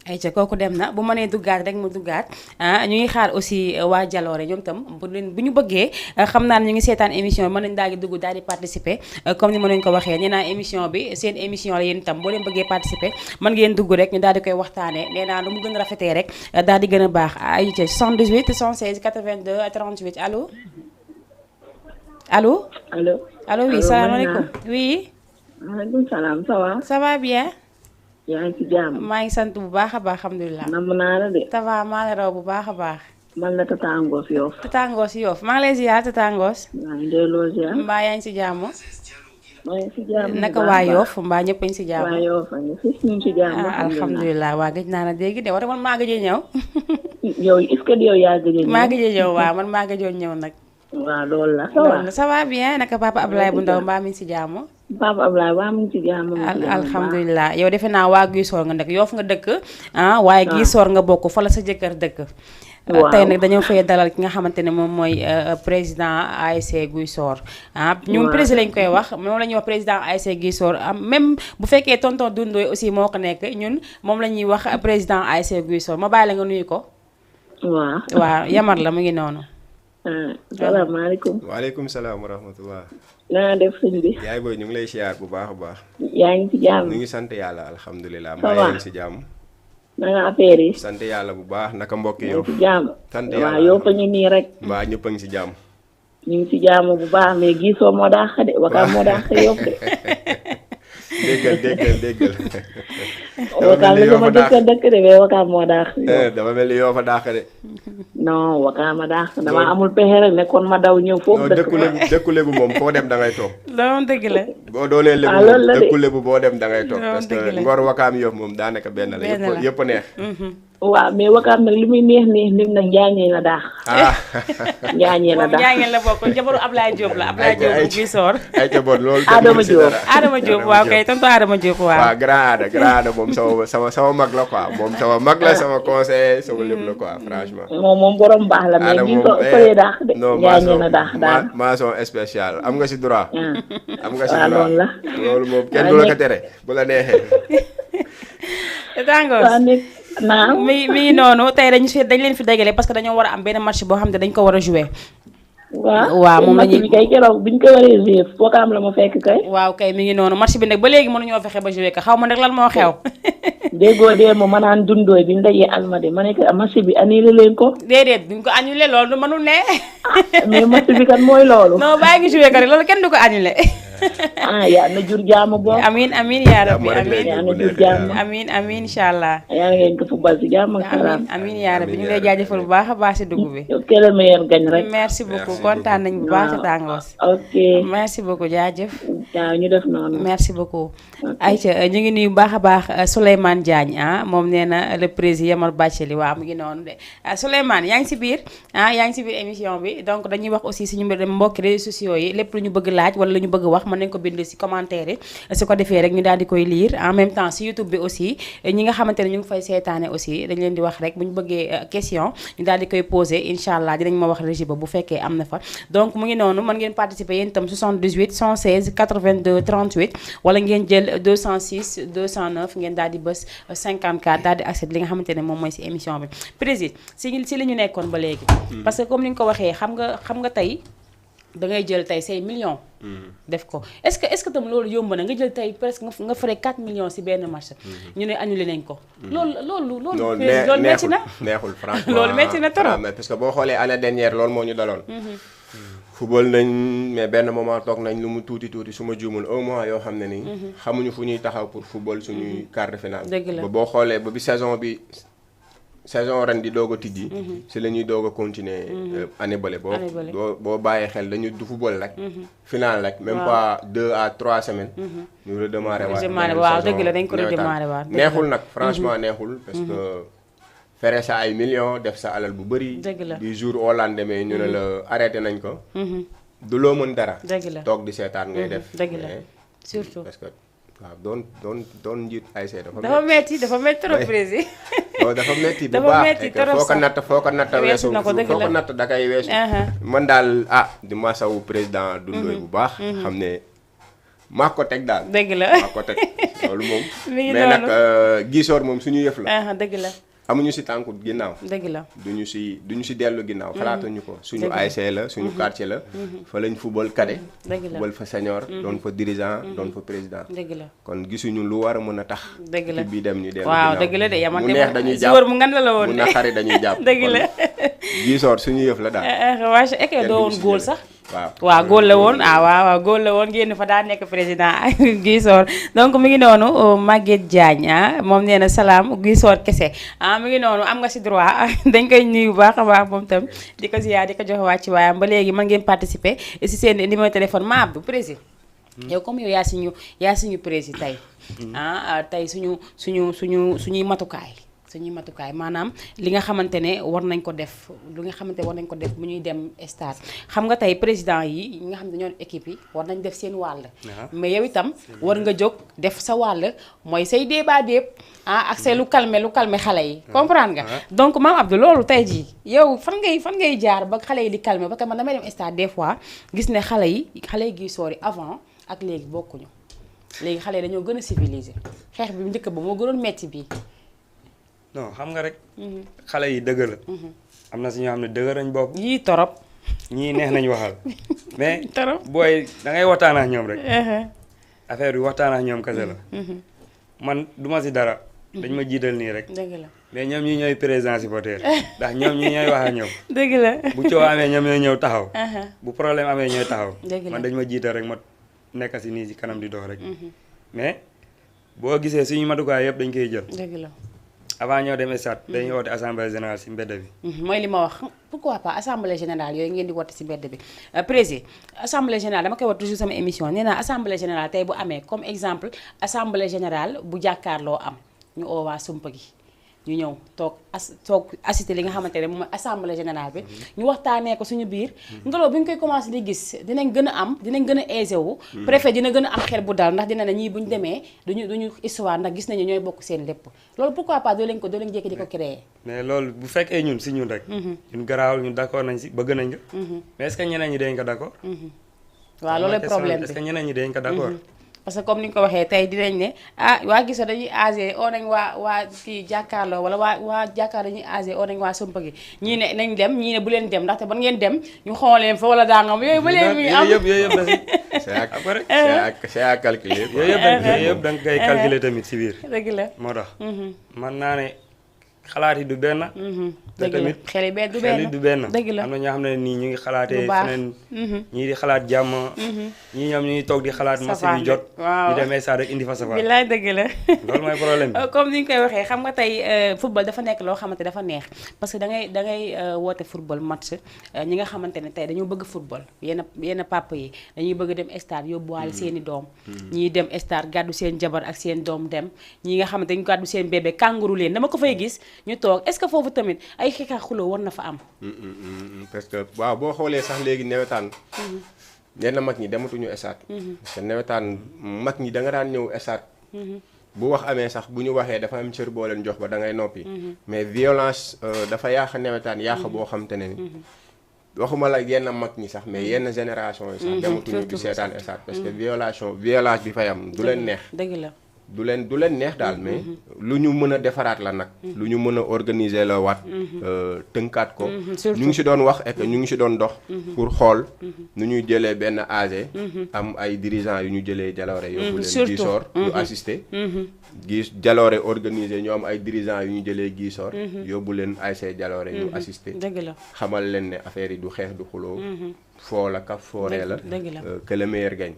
ayca kooku dem na bu mënee duggaat rek mu duggaat ñu ngi xaar aussi waa Jaloore ñoom tam bu ñu bëggee xam naa ne ñu ngi seetaan émission bi mën nañu daal di dugg daal di participer comme ni ma leen ko waxee nee naa émission bi seen émission la yéen itam boo leen bëggee participer mën ngeen dugg rek ñu daal di koy waxtaanee nee naa lu mu gën a rafetee rek daal di gën a baax ayca 78 116 82 38 allo allo. allo allo oui salaamaaleykum oui. maaleykum salaam ça va. ça va bien. yaa ngi ci jàmm. maa ngi sant bu baax a baax alhamdulilah. namm naa la de. ça va maa la raw bu baax a baax. man la Tata Ngoos Yoff. Tata Ngoos Yoff maa ngi lay ziar Tata Ngoos. maa ngi delloo ziar. mbaa yaa ngi si jàmm. maa ngi si jàmm naka waa Yoff mbaa ñëpp a ngi si jàmm. waa Yoff a ngi fi ñu ngi si jàmm. alhamdulilah waa gëj naa la dégg de wala man maa gëj a ñëw. yow est-ce que yow yaa gëj a ñëw. maa gëj a ñëw waaw man maa gëjoon ñëw nag. waaw loolu la. ça va bien naka papa Abdoulaye bu ndaw mbaa mi ngi si jàmm. Papa Ablaye waa mu ngi ci jàmm. alhamdulilah yow defe naa waa Guy Soor nga dëkk Yoff nga dëkk waaye Guy Soor nga bokk fa la sa jëkkër dëkk. tey nag dañoo fay dalal ki nga xamante ne moom mooy président ASC Guy Soor ñun président lañ koy wax moom la ñuy wax président ASC Guy Soor même bu fekkee tonton Dundoy aussi moo ko nekk ñun moom la ñuy wax président ASC Guy Soor ma bàyyi la nga nuyu ko. waaw Yamar la mu ngi noonu. salaamaaleykum. waaleykum salaam wa rahmatullah. naa def sëñ bi. yaay booy ñu ngi lay siyaar bu baax a baax. yaa ngi ci jàmm. ñu ngi sant yàlla alhamdulilah. mbaa yaa ngi si jàmm. na nga affaire yi. sant yàlla bu baax naka mbokk yow. ci jàmm. sant yàlla waaw yow fa ñu nii rek. mbaa ñëpp a ngi si jàmm. ñu ngi ci jàmm bu baax mais gisoo moo daax de Wakaam moo daax Yoff de. déggal. Wakaam li sama dëkk de mais Wakaam moo daax. dafa mel ni yoo fa daax de. non Wakaam a daax dama amul pexe rek nekkoon ma daw ñëw foofu. dëkku lébu moom foo dem da ngay toog. loolu dëgg la. boo doonee lébu moom dëkku lébu boo dem da ngay toog. parce que Ngor Wakaam Yoff moom daanaka benn la yëpp neex. waaw mais Wakaam nag li muy neex lim nag njaañee la daax. njaañee la daax njaañee la bokk jabaru Ablaye Diop la Ablaye Diop bu Guy Soor. ay ca bon loolu. Adama Diop waaw kay tonton Adama Diop waaw. waaw grand Ada moom sama mag la quoi moom sama mag la sama conseiller sama lépp la quoi franchement. moom borom baax la mais gi ko fële daax de. njaañee la daax daal mention spéciale am nga si droit. am nga si droit loolu la. loolu moom kenn du la ko tere bu la neexee. mi ngi noonu tey dañ leen fi dajale parce que dañoo war a am benn match boo xam ne dañ ko war a jouer. waaw moom la ñuy match bi kay keroog biñ ko waree jouer Wakaam la ma fekk kay. waaw kay mi ngi noonu match bi nag ba léegi mënuñoo fexe ba jouer ko xaw ma nag lan moo xew. déggoo dee ma ma naan Dundoy bi ñu dajee Almadi ma ne ko match bi annulé leen ko. déedéet duñ ko annulé loolu mënul ne. mais match bi kat mooy loolu. non bàyyi ngi jouer ko rek loolu kenn du ko annulé. yaa na jur jàmm boobu. amiin yaa rabbi yaa na jur jàmm. amiin incha allah. yaa ngeen ko football si jàmm ak salaam. amiin yaa rabbi ñu ngi lay jaajëfal bu baax a baax si dugub bi. que le meilleur gagne rek. merci beaucoup kontaan nañ bu baax Tata Ngoos. ok merci beaucoup jaajëf. waaw ñu def noonu. merci beaucoup. Aïcha ñu ngi nuyu bu baax a baax Souleymane Diagne moom nee na le président Yamar Bathily waaw mu ngi noonu de Souleymane yaa ngi si biir yaa ngi si biir émission bi donc dañuy wax aussi suñu mbokki réseaux sociaux yi lépp lu ñu bëgg laaj wala lu ñu bëgg wax mën nañ ko bind si commentaire yi su ko defee rek ñu daal di koy lire en même temps si YouTube bi aussi ñi nga xamante ne ñu ngi fay seetaane aussi dañ leen di wax rek bu ñu bëggee question ñu daal di koy poser incha allah dinañ ma wax régie ba bu fekkee am na fa donc mu ngi noonu mën ngeen participer yéen itam 78 116 82 38 wala ngeen jël 206 209 ngeen daal di bës 54 daal di accès li nga xamante ne moom mooy si émission bi président si li ñu nekkoon ba léegi parce que comme ni nga ko waxee xam nga tey da ngay jël tey say millions def ko est-ce que tam loolu yomb na nga jël tey presque nga frais 4 millions si benn marché ñu ne annulé nañ ko loolu metti na neexul franchement loolu metti na trop parce que boo xoolee année dernière loolu moo ñu daloon football nañ mais benn moment toog nañ lu mu tuuti su ma juumul un mois yoo xam ne nii xamuñu fu ñuy taxaw pour football suñuy quart de finale ba boo xoolee ba bi saison ren di doog a tijji si la ñuy doog a continuer année bële boo bàyyee xel dañu du football rek final rek même pas 2 à 3 semaines ñu redémarrer waaw dëgg la dañ ko redémarrer waat neexul nag franchement neexul parce que fere sa ay millions def sa alal bu bëri du jour au lendemain ñu ne la arrêté nañ ko du loo mën dara toog di seetaan ngay def dëgg la surtout parce que waaw doon njiit ay see dafa metti trop président loolu dafa metti bu baax foo ko natt weesu foo ko natt da kay weesu man daal di masawu président Doudou Ndoye bu baax xam ne maa ko teg daal dëgg la maa ko teg loolu moom mais nag gisoor moom suñu yëf la dëgg la amuñu si tànku ginnaaw dëgg la duñu si dellu ginnaaw xalaatuñu ko suñu ASC la suñu quartier la fa lañ football cadet football fa senior doon fa dirigeant doon fa président dëgg la kon gisuñu lu war a mën a tax dëgg la bi dem ñu dellu waaw dëgg la de yamante mu neex dañuy jàpp mu ngan la woon mu naqari dañuy jàpp dëgg la gisoor suñu yëf la daal waa eke doo woon góol sax waaw góol la woon waaw góol la woon génn fa daa nekk président Guissor donc mi ngi noonu Maguette Diagne moom nee na salaam Guissor kese mi ngi noonu am nga si droit dañ koy nuyu bu baax a baax moom tam di ko ziar di ko jox wàcc waayam ba léegi mën ngeen participer si seen numéro téléphone ma Abdou président yow comme yow yaa suñu président tey tey suñuy matukaay maanaam li nga xamante ne war nañ ko def bu ñuy dem stade xam nga tey président yi nga xam ne ñoo équipe yi war nañ def seen wàll mais yow itam war nga jóg def sa wàll mooy say débat ak say lu calmer xale yi comprendre nga donc maam Abdou loolu tey jii yow fan ngay jaar ba xale yi di calmer parce que man damay dem stade des fois gis ne xale yi Guissor yi avant ak léegi bokkuñu léegi xale yi dañoo gën a civilisé xeex bi njëkk ba moo gënoon metti bii non xam nga rek xale yi dëgg la am na si ñoo xam ne dëgg nañ bopp yii torop ñii neex nañ waxal mais booy da ngay waxtaan ak ñoom rek affaire bi waxtaan ak ñoom kese la man duma si dara dañ ma jiital nii rek dëgg la mais ñoom ñi ñooy président supporter ndax ñoom ñi ñooy wax ak ñoom dëgg la bu coow amee ñoom ñooy ñëw taxaw bu problème amee ñooy taxaw man dañ ma jiital rek ma nekk si nii si kanam di dox rek mais boo gisee suñu matukaay yëpp dañ koy jël dëgg la avant ñoo dem stade dañuy woote assemblée générale si mbedd bi mooy li ma wax pourquoi pas assemblée générale yooyu ngeen di woote si mbedd bi président assemblée générale dama koy wax toujours sama émission nee naa assemblée générale tey bu amee comme exemple assemblée générale bu jàkkaarloo am ñu oo waa sumpa gi ñu ñëw toog assister li nga xamante ne moom mooy assemblée générale bi ñu waxtaanee ko suñu biir ngelaw bi ñu koy commencé di gis dinañ gën a aisé wu préfet dina gën a am xel bu dal ndax dina ne ñii bu ñu demee duñu histoire ndax gis nañu ñooy bokk seen lépp loolu pourquoi pas doo leen jékki di ko créer mais loolu bu fekkee ñun si ñun rek ñun garaawul ñun d'accord nañ si bëgg nañ ko mais est-ce que ñeneen ñi dañ ko d'accord waaw loolu problème bi est-ce que ñeneen ñi dañ ko d'accord parce que comme ni nga ko waxee tey dinañ ne waa Guissor dañuy âgé oo nañ waa kii jàkkaarloo wala waa jàkkaarloo dañuy âgé oo nañ waa sumpa gi ñii ne nañ dem ñii ne bu leen dem ndaxte ban ngeen dem ñu xooleen fa wala daangam yooyu ba leen mi am yooyu yëpp c'est à calculer yooyu yëpp da nga koy calculer tamit si biir dëgg la moo tax man naa ne xalaat yi du benn dëgg la xel yi du benn dëgg la am na ñoo xam ne nii ñu ngi xalaatee feneen ñii di xalaat jàmm ñii ñoom ñu ngi toog di xalaat match bi jot ñu demee saa rek indi fa safar billaay dëgg la loolu mooy problème bi comme ni ñu koy waxee xam nga tey football dafa nekk loo xamante dafa neex parce que da ngay woote football match ñi nga xamante ne tey dañoo bëgg football yenn papa yi dañuy bëgg dem stade yóbbuwaale seeni doom ñii dem stade gàddu seen jabar ak seen doom dem ñi nga xamante dañu gàddu seen bébé kànguru leen dama ko fay gis ñu toog est-ce que foofu tamit ay xeex xuloo war na fa am parce que waaw boo xoolee sax léegi nawetaan yenn mag ñi dematuñu stade parce que nawetaan mag ñi da nga daan ñëw stade bu wax amee sax bu ñu waxee dafa am cër boo leen jox ba da ngay noppi mais violence dafa yàq nawetaan yàq boo xam te ne ni waxuma la yenn mag ñi sax mais yenn génération yi sax dematuñu di seetaan stade parce que violence bi fay am du leen neex dëgg la du leen neex daal mais lu ñu mën a defaraat la nag lu ñu mën a organiser la waat tënkaat ko ñu ngi si doon wax et que ñu ngi si doon dox pour xool nu ñuy jëlee benn AG am ay dirigeants yu ñu jëlee Jalooré yóbbu leen Guissor ñu assister Jalooré organisé ñu am ay dirigeants yu ñu jëlee Guissor yóbbu leen ASC Jalooré ñu assister dëgg la xamal leen ne affaire yi du xeex du xuloo foo la kaf fooree la que le meilleur gagne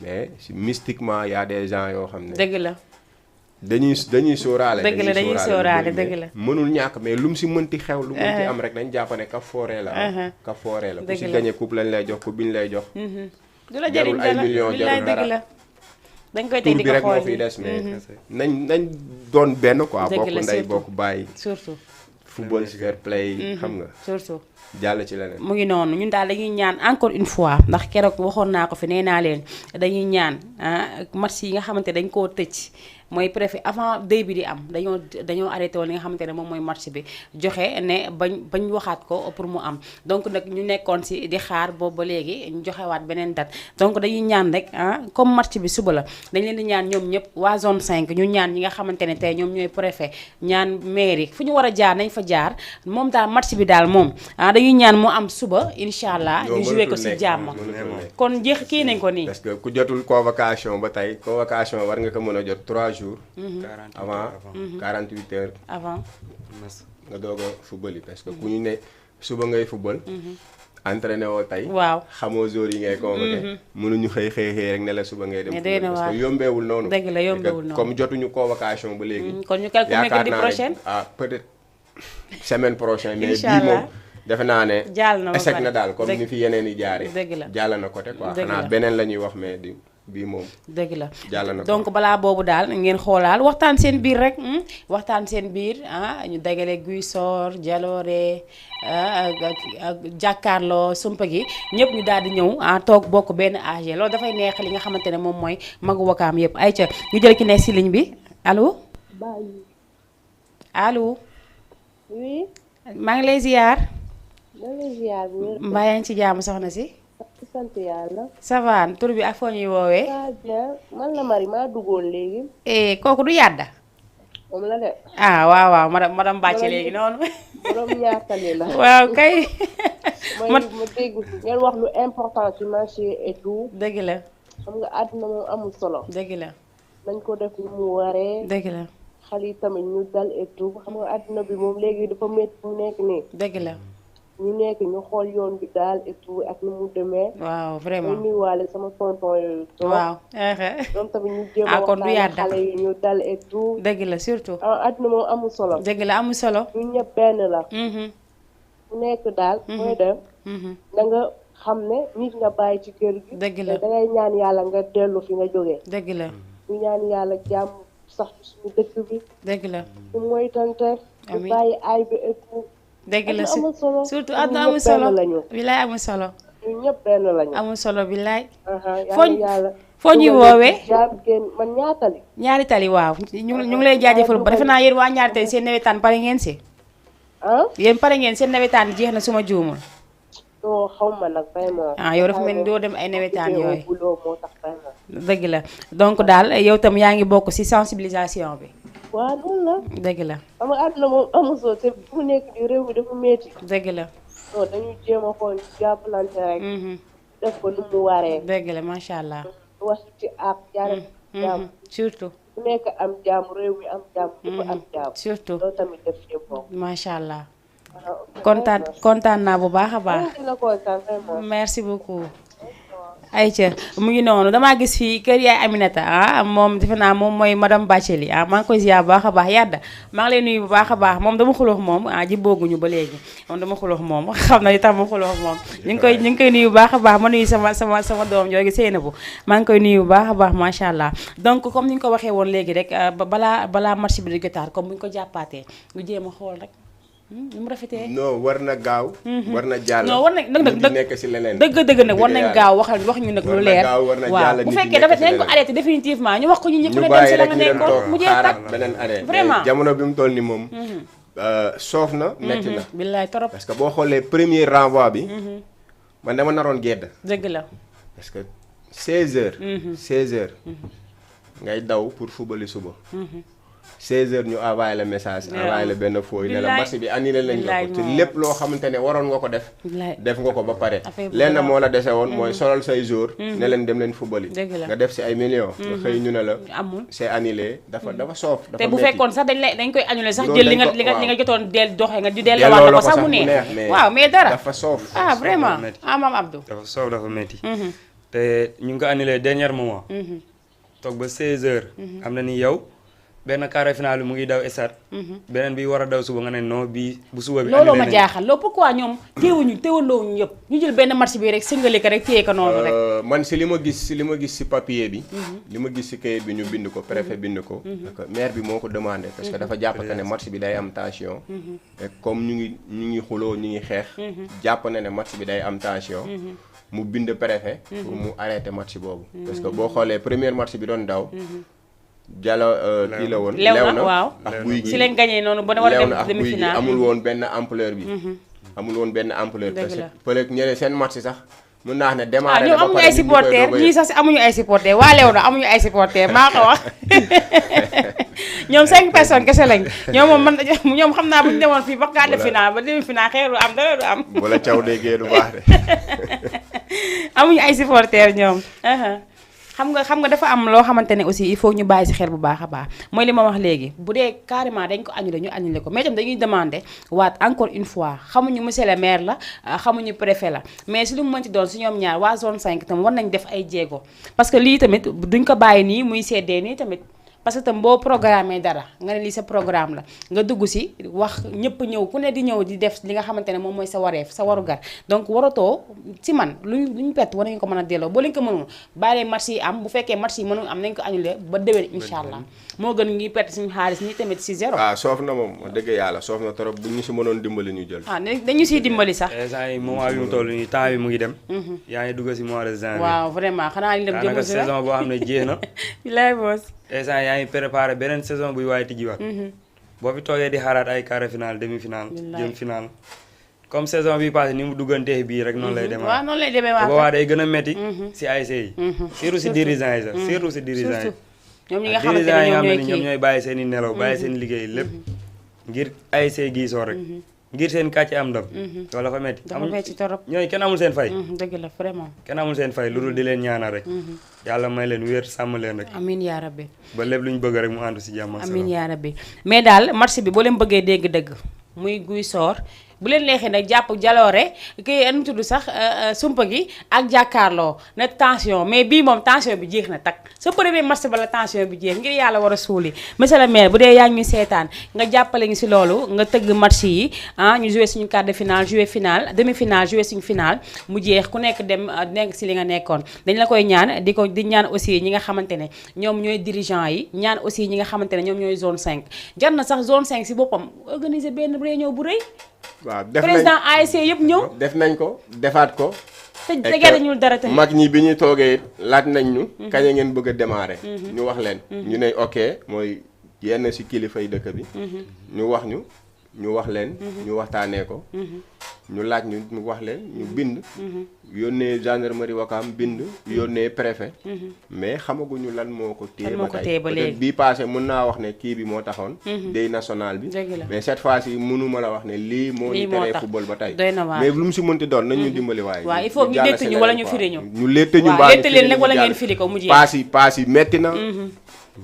mais mystiquement y a des gens yoo xam ne dëgg la dañuy sóoraale dañuy sóoraale dëgg la mënul ñàkk mais lu mu si mënti xew lu mënti am rek dañ jàpp ne kaf fooree la kaf fooree la ku si gagné coupe lañ lay jox coupe bi ñu lay jox du la jëriñ ay millions jarul dara dañ koy tey di ko bi rek moo xool fiy des mais nañ doon benn quoi bokk ndey bokk bàyyi surtout football fair play xam nga surtout jàll ci leneen mu ngi noonu ñun daal dañuy ñaan encore une fois ndax keroog waxoon naa ko fi nee naa leen dañuy ñaan match yi nga xamante dañ koo tëj mooy préfet avant dëy bi di am dañoo arrêté woon li nga xamante ne moom mooy match bi joxe ne bañ waxaat ko pour mu am donc nag ñu nekkoon si di xaar boobu ba léegi ñu joxewaat beneen date donc dañuy ñaan rek comme match bi suba la dañ leen di ñaan ñoom ñëpp waa zone 5 ñu ñaan ñi nga xamante ne tey ñoom ñooy préfet ñaan mairie fu ñu war a jaar nañ fa jaar moom daal match bi daal moom dañuy ñaan mu am suba incha allah ñu joué ko si jàmm kon jeex kii nañ ko nii parce que ku jotul convocation ba tey convocation war nga ko mën a jot 3 jours avant 48 heures avant nga doog a football yi parce que ku ñu ne suba ngay football entraîné woo tey waaw xamoo jour yi ngay convoqué mënuñu xëy rek ne la suba ngay dem football parce que yombeewul noonu dëgg la yombeewul noonu comme jotuñu convocation ba léegi kon ñu calculer mercredi prochaine peut-être semaine prochaine mais bii moom defe naa ne échec na daal comme ni fi yeneen yi jaaree dëgg la jàll na côté quoi xanaa beneen la ñuy wax mais di bii moom dëgg la jàll na donc balaa boobu daal ngeen xoolaal waxtaan seen biir rek waxtaan seen biir ñu dagale Guy Sor Jaloore ak jàkkaarloo sumpa gi ñëpp ñu daal di ñëw toog bokk benn AG loolu dafay neex li nga xamante ne moom mooy magu Wakaam yëpp ay ca ñu jël ki ne si ligne bi allo allo oui maa ngi lay ziar mbaa yaa ngi ci jàmm soxna si sant yàlla. ça va tur bi ak foo ñuy woowee. man la Marie maa duggoon léegi. kooku du yàdda. moom la de. waaw madame Bàcce léegi noonu. borom ñaatali la. waaw kay. ma dégg ngeen wax lu important ci marché et tout. dëgg la. xam nga àdduna moom amul solo. dëgg la. nañ ko def lu mu waree. dëgg la. xale yi tamit ñu dal et tout xam nga àdduna bi moom léegi dafa métti mu nekk nii. dëgg la. ñu nekk ñu xool yoon bi daal et tout ak nu mu demee. waaw vraiment ñu nuyuwaale sama tonton yooyu. waaw. ñoom tamit ñu jéem a waxtaan xale yi ñu dal et tout. dëgg la surtout. àdduna moom amul solo. dëgg la amul solo. ñu ñëpp benn la. ku nekk daal. mooy dem. da nga xam ne nit nga bàyyi ci kër gi. dëgg la da ngay ñaan yàlla nga dellu fi nga jógee. dëgg la. ñu ñaan yàlla jàmm sax ci suñu dëkk bi. dëgg la. ñu moytante. ñu bàyyi aay bi et tout. dëgg la surtout àdduna amul solo bilaay amul solo. ñun ñëpp benn lañu. amul solo bilaay. yàlla foo ñuy woowee. man ñaatali. ñaari tali waaw ñu ngi lay jaajëfal ba defe naa yéen waa ñaari tali seen nawetaan pare ngeen si. yéen pare ngeen seen nawetaan jeex na suma juumul. non xaw ma nag vraiment. yow dafa mel ni doo dem ay nawetaan yooyu. moo tax vraiment. dëgg la donc daal yow tam yaa ngi bokk ci sensibilisation bi. waaw loolu la. dëgg la. xam nga àdduna moom amul solo te fu nekk di réew mi dafa métti. dëgg la. non dañuy jéem a xool jàppalante rek. def ko nu mu waree. dëgg la macha allah. wax ci ak jaaree. jàmm surtout. ku nekk am jàmm réew mi am jàmm. dafa am jàmm. surtout loolu tamit def ci bokk. macha allah. kontaan naa bu baax a baax. merci beaucoup. ayca mu ngi noonu damaa gis fii kër yaay Aminata moom defe naa moom mooy madame Bathily maa ngi koy ziar bu baax a baax yàdda maa ngi lay nuyu bu baax a baax moom dama xuloox moom ji booguñu ba léegi moom dama xuloox moom xam na itam ma xuloox moom ñu ngi koy nuyu bu baax a baax ma nuyu sama doom jooju Seynabou maa ngi koy nuyu bu baax a baax macha allah donc comme ni ñu ko waxee woon léegi rek balaa match bi di jotaat comme bu ñu ko jàppaatee ñu jéem a xool rek ni mu rafetee. non war na gaaw. war na jàll. non war na nag nekk si leneen. dëgg nag war nañ gaaw wax ñu nag lu leer. waaw bu fekkee dafa nañ ko arrêté définitivement ñu wax ko ñu ñëpp ne dem si la nga nekkoon mu jeex tak beneen année vraiment jamono bi mu toll ni moom. soof na metti na. billaay trop parce que boo xoolee premier renvoi bi. man dama naroon gedd. dëgg la. parce que 16h. 16h. ngay daw pour fubali suba. 16h ñu envoyé le message. envoyé le benn fooy ne la match bi annulé nañ la ko te lépp loo xamante ne waroon nga ko def. def nga ko ba pare. lenn moo la dese woon mooy solal say jour. ne leen dem leen fubali. nga def si ay millions. nga xëy ñu ne la. amul c'est annulé dafa soof. dafa te bu fekkoon sax dañ koy annulé sax jël li nga jotoon doxee nga di delloo la ko sax mu neex. waaw mais dara dafa soof. vraiment Maam Abdou. dafa soof dafa métti. te ñu ngi ko annulé dernier moment. toog ba 16h. am na ni yow. benn carré final bi mu ngi daw stade. beneen bi war a daw suba nga ne non bii bu suba bi. looloo ma jaaxal loolu pourquoi ñoom teewandoo ñu yëpp ñu jël benn match bi rek sëngale ko rek téye ko noonu rek. man si li ma gis si papier bi. li ma gis si kayit bi ñu bind ko préfet bind ko. maire bi moo ko demandé. parce que dafa jàpp ne match bi day am tension. et comme ñu ngi xuloo ñu ngi xeex. jàpp na ne match bi day am tension. mu bind préfet. pour mu arrêter match boobu. parce que boo xoolee premier match bi doon daw. Jalo kii la woon. lew na waaw ak guy gi si leen gagné noonu ba war a dem demi-finale amul woon benn ampleur bi. amul woon benn ampleur. parce que peut-être ñeneen seen match sax mën naa ne démarré ñoom amuñu ay supporters ñii sax amuñu ay supporters waa lew na amuñu ay supporters maa ko wax ñoom 5 personnes kese lañ ñoom xam naa bu ñu demoon fii ba quart de finale ba demi-finale xeer du am dara du am. wala caw déggee du baax de. amuñu ay supporters ñoom. xam nga dafa am loo xamante ne aussi il faut ñu bàyyi si xel bu baax a baax mooy li ma wax léegi bu dee carrément dañ ko annulé ñu annulé ko mais tam dañuy demandé waat encore une fois xamuñu monsieur le maire la xamuñu préfet la mais si lu mu mënti doon si ñoom ñaar waa zone 5 tam war nañ def ay jéego parce que lii tamit duñ ko bàyyi nii muy seddee nii tamit parce que tam boo programmé dara nga ne lii sa programme la nga dugg si wax ñëpp ñëw ku ne di ñëw di def li nga xamante ne moom mooy sa wareef sa warugar donc waratoo si man luñ pett war nañu ko mën a delloo boo leen ko mënul bàyyi match yi am bu fekkee match yi mënul am nañ ko annulé ba déwén incha allah moo gën ngi pett suñu xaalis nii tamit si zéro. waaw soof na moom dëgg yàlla soof na trop bu ñu si mënoon dimbali ñu jël. dañu siy dimbali sax. instant yi moment bi mu toll nii temps bi mu ngi dem. yaa ngi dugg si mois de janvier. waaw vraiment xanaa ñu dem jëm si saison boo xam ne jeex na. bilaay boos. instant yaa ngi préparé beneen saison buy waaye tijjiwaat. boo fi toogee di xaaraat ay quart de finale demi finale. jëm finale. comme saison bi passé ni mu duggantee bii rek noonu lay demee. waaw noonu lay demee waaw boobaa day gën a métti. si ASC yi. surtout si dirigeant yi sax surtout si dirigeant yi. ñoom ñi nga xamante ne ñoom ñooy bàyyi seen i nelaw bàyyi seen liggéey lépp ngir ASC Guissor rek. ngir seen kàcc am ndam. loolu dafa métti. dafa métti torop ñooy kenn amul seen fay. dëgg la vraiment. kenn amul seen fay lu dul di leen ñaanal rek. yàlla may leen wér sàmm leen rek. amiin yaa rabbi. ba lépp lu ñu bëgg rek mu ànd si jàmm ak salaam. amiin yaa rabbi mais daal marché bi boo leen bëggee dégg dëgg muy Guissor bu leen neexee nag jàpp jaloore kii nu tudd sax sumpa gi ak jàkkaarloo na tension mais bii moom tension bi jeex na tak sa premier match ba la tension bi jeex ngir yàlla war a suuli monsieur le maire bu dee yaa ngi ñu seetaan nga jàppale ñu si loolu nga tëgg match yi ñu joué suñu quart de finale joué finale demi finale joué suñu finale mu jeex ku nekk dem nekk si li nga nekkoon dañ la koy ñaan di ñaan aussi ñi nga xamante ne ñoom ñooy dirigeant yi ñaan aussi ñi nga xamante ne ñoom ñooy zone 5 jar na sax zone 5 si boppam organiser benn réunion bu rëy. waaw def nañ président ASC yëpp ñëw. def nañ ko defaat ko. te jege ñu dara tamit. mag ñi bi ñu toogee laaj nañ ñu. kañ ngeen bëgg a démarrer. ñu wax leen. ñu ne ok mooy yenn ci kilifa yi dëkk bi. ñu wax ñu wax leen. ñu waxtaanee ko. ñu laaj ñu wax leen ñu bind. yónnee gendarmerie Wakaam bind. yónnee préfet. mais xamaguñu lan moo ko téye ba tey peut-être bii passé mën naa wax ne kii bi moo taxoon. day national bi. mais cette fois-ci mënuma la wax ne lii moo ñu teree football ba tey. mais lu mu si mënti doon nañ ñu dimbali waaye. waaw il faut ñu létt ñu wala ñu firi ñu. ñu létt ñu mbaa ñu leen nag wala ngeen firi ko mu jeex. paas yi metti na.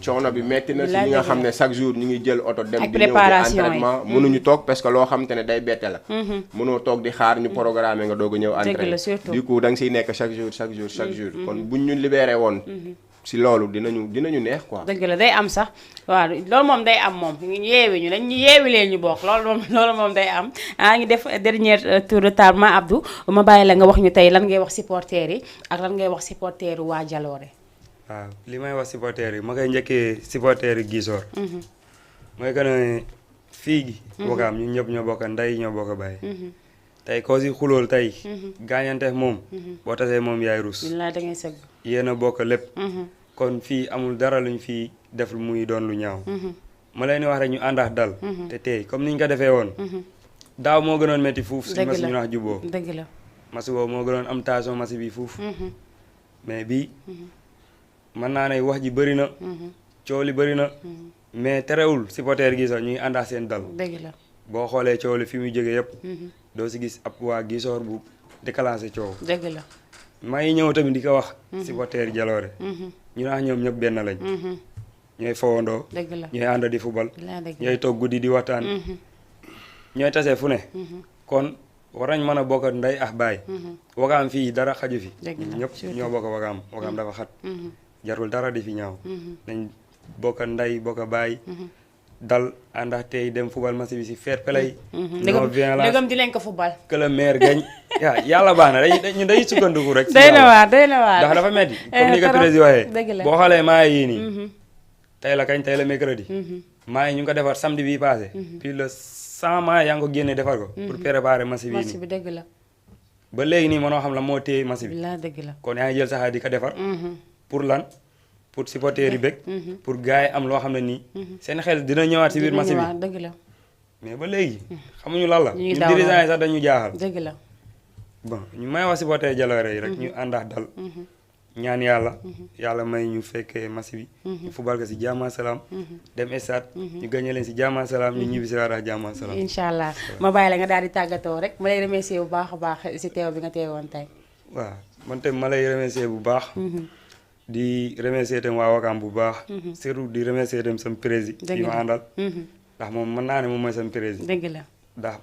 coono bi metti na si ñi nga xam ne chaque jour ñu ngi jël oto dem di ñëw di entraînement mënuñu toog parce que loo xam te ne day bette la mënoo toog di xaar ñu programmé nga doog a ñëw entraîné du coup da nga siy nekk chaque jour kon buñ ñu libéré woon si loolu dinañu neex quoi. dëgg la day am sax waaw loolu moom day am moom yeewi ñu dañ ñu yeewi leen ñu bokk loolu moom day am ngi def dernier tour de table ma Abdou ma bàyyi la nga wax ñu tey lan ngay wax supporters yi ak lan ngay wax supporters waa Jalooré. waaw li may wax supporters yi ma koy njëkkee supporters yi Guissor. mooy que ne fii gi. Wakaam ñun ñëpp ñoo bokk ndey ñoo bokk baay. tey koo si xulool tey. gaañante moom. boo tasee moom yaay rus. billaay da ngay sëgg. yéen a bokk lépp. kon fii amul dara luñ fii def muy doon lu ñaaw. ma leen di wax rek ñu àndax dal. te tey comme niñ ko defee woon. daaw moo gënoon métti fuuf. si mas ñu wax juboo dëgg la mas boobu moo gënoon am tension mas bi fuuf. mais bii. mën naa ne wax ji bëri na. coow li bëri na. mais terewul supporter Guissor ñu ngi àndax seen dal. dëgg la boo xoolee coow li fi muy jógee yëpp. doo si gis ab waa Guissor bu déclenché coow. dëgg la maa ngi ñëw tamit di ko wax. supporter Jalooré. ñu naan ñoom ñëpp benn lañ. ñooy fowandoo. dëgg la ñooy ànd di fubal. ñooy toog guddi di waxtaan. ñooy tase fu ne. kon war nañ mën a bokk ndey ak baay. Wakaam fii dara xaju fi. ñëpp ñoo bokk Wakaam dafa xat. jarul dara di fi ñaaw. nañ bokk ndey bokk baay. dal àndax tey dem fubal match bi si fair play. ndegam di leen ko fubal. que le maire gagne. yàlla baax na ñun dañuy sukkandiku rek. day na waar ndax dafa metti comme ni ko président waxee. boo xoolee maa yii nii. tey la kañ tey la mercredi. maa yi ñu ngi ko defar samedi bii passé. puis le 100 maa yaa ngi ko génne defar ko. pour préparer match bii nii. bi dëgg la. ba léegi nii mënoo xam la moo téye match bi. dëgg la kon yaa ngi jël sax di ko defar. pour lan pour supporter yi bëgg pour gars yi am loo xam ne nii seen xel dina ñëwaat si biir match bi dëgg la mais ba léegi xamuñu lan la ñu dirigeants yi sax dañu jaaxal dëgg la bon ñu may wax supporter Jalooré yi rek ñu àndax dal ñaan yàlla may ñu fekkee match bi ñu fubal ko si jàmm salaam dem stade ñu gagné leen si jàmm salaam ñu ñibbi si waat ak jàmm salaam incha allah ma bàyyi la nga daal di tàggatoo rek ma lay remercier bu baax a baax si teew bi nga teewoon tey waaw man tamit ma lay remercier bu baax di remercier tam waa Wakaam bu baax surtout di remercier tam sama président yi ma àndal ndax moom mën naa ne moom mooy sama président dëgg la ndax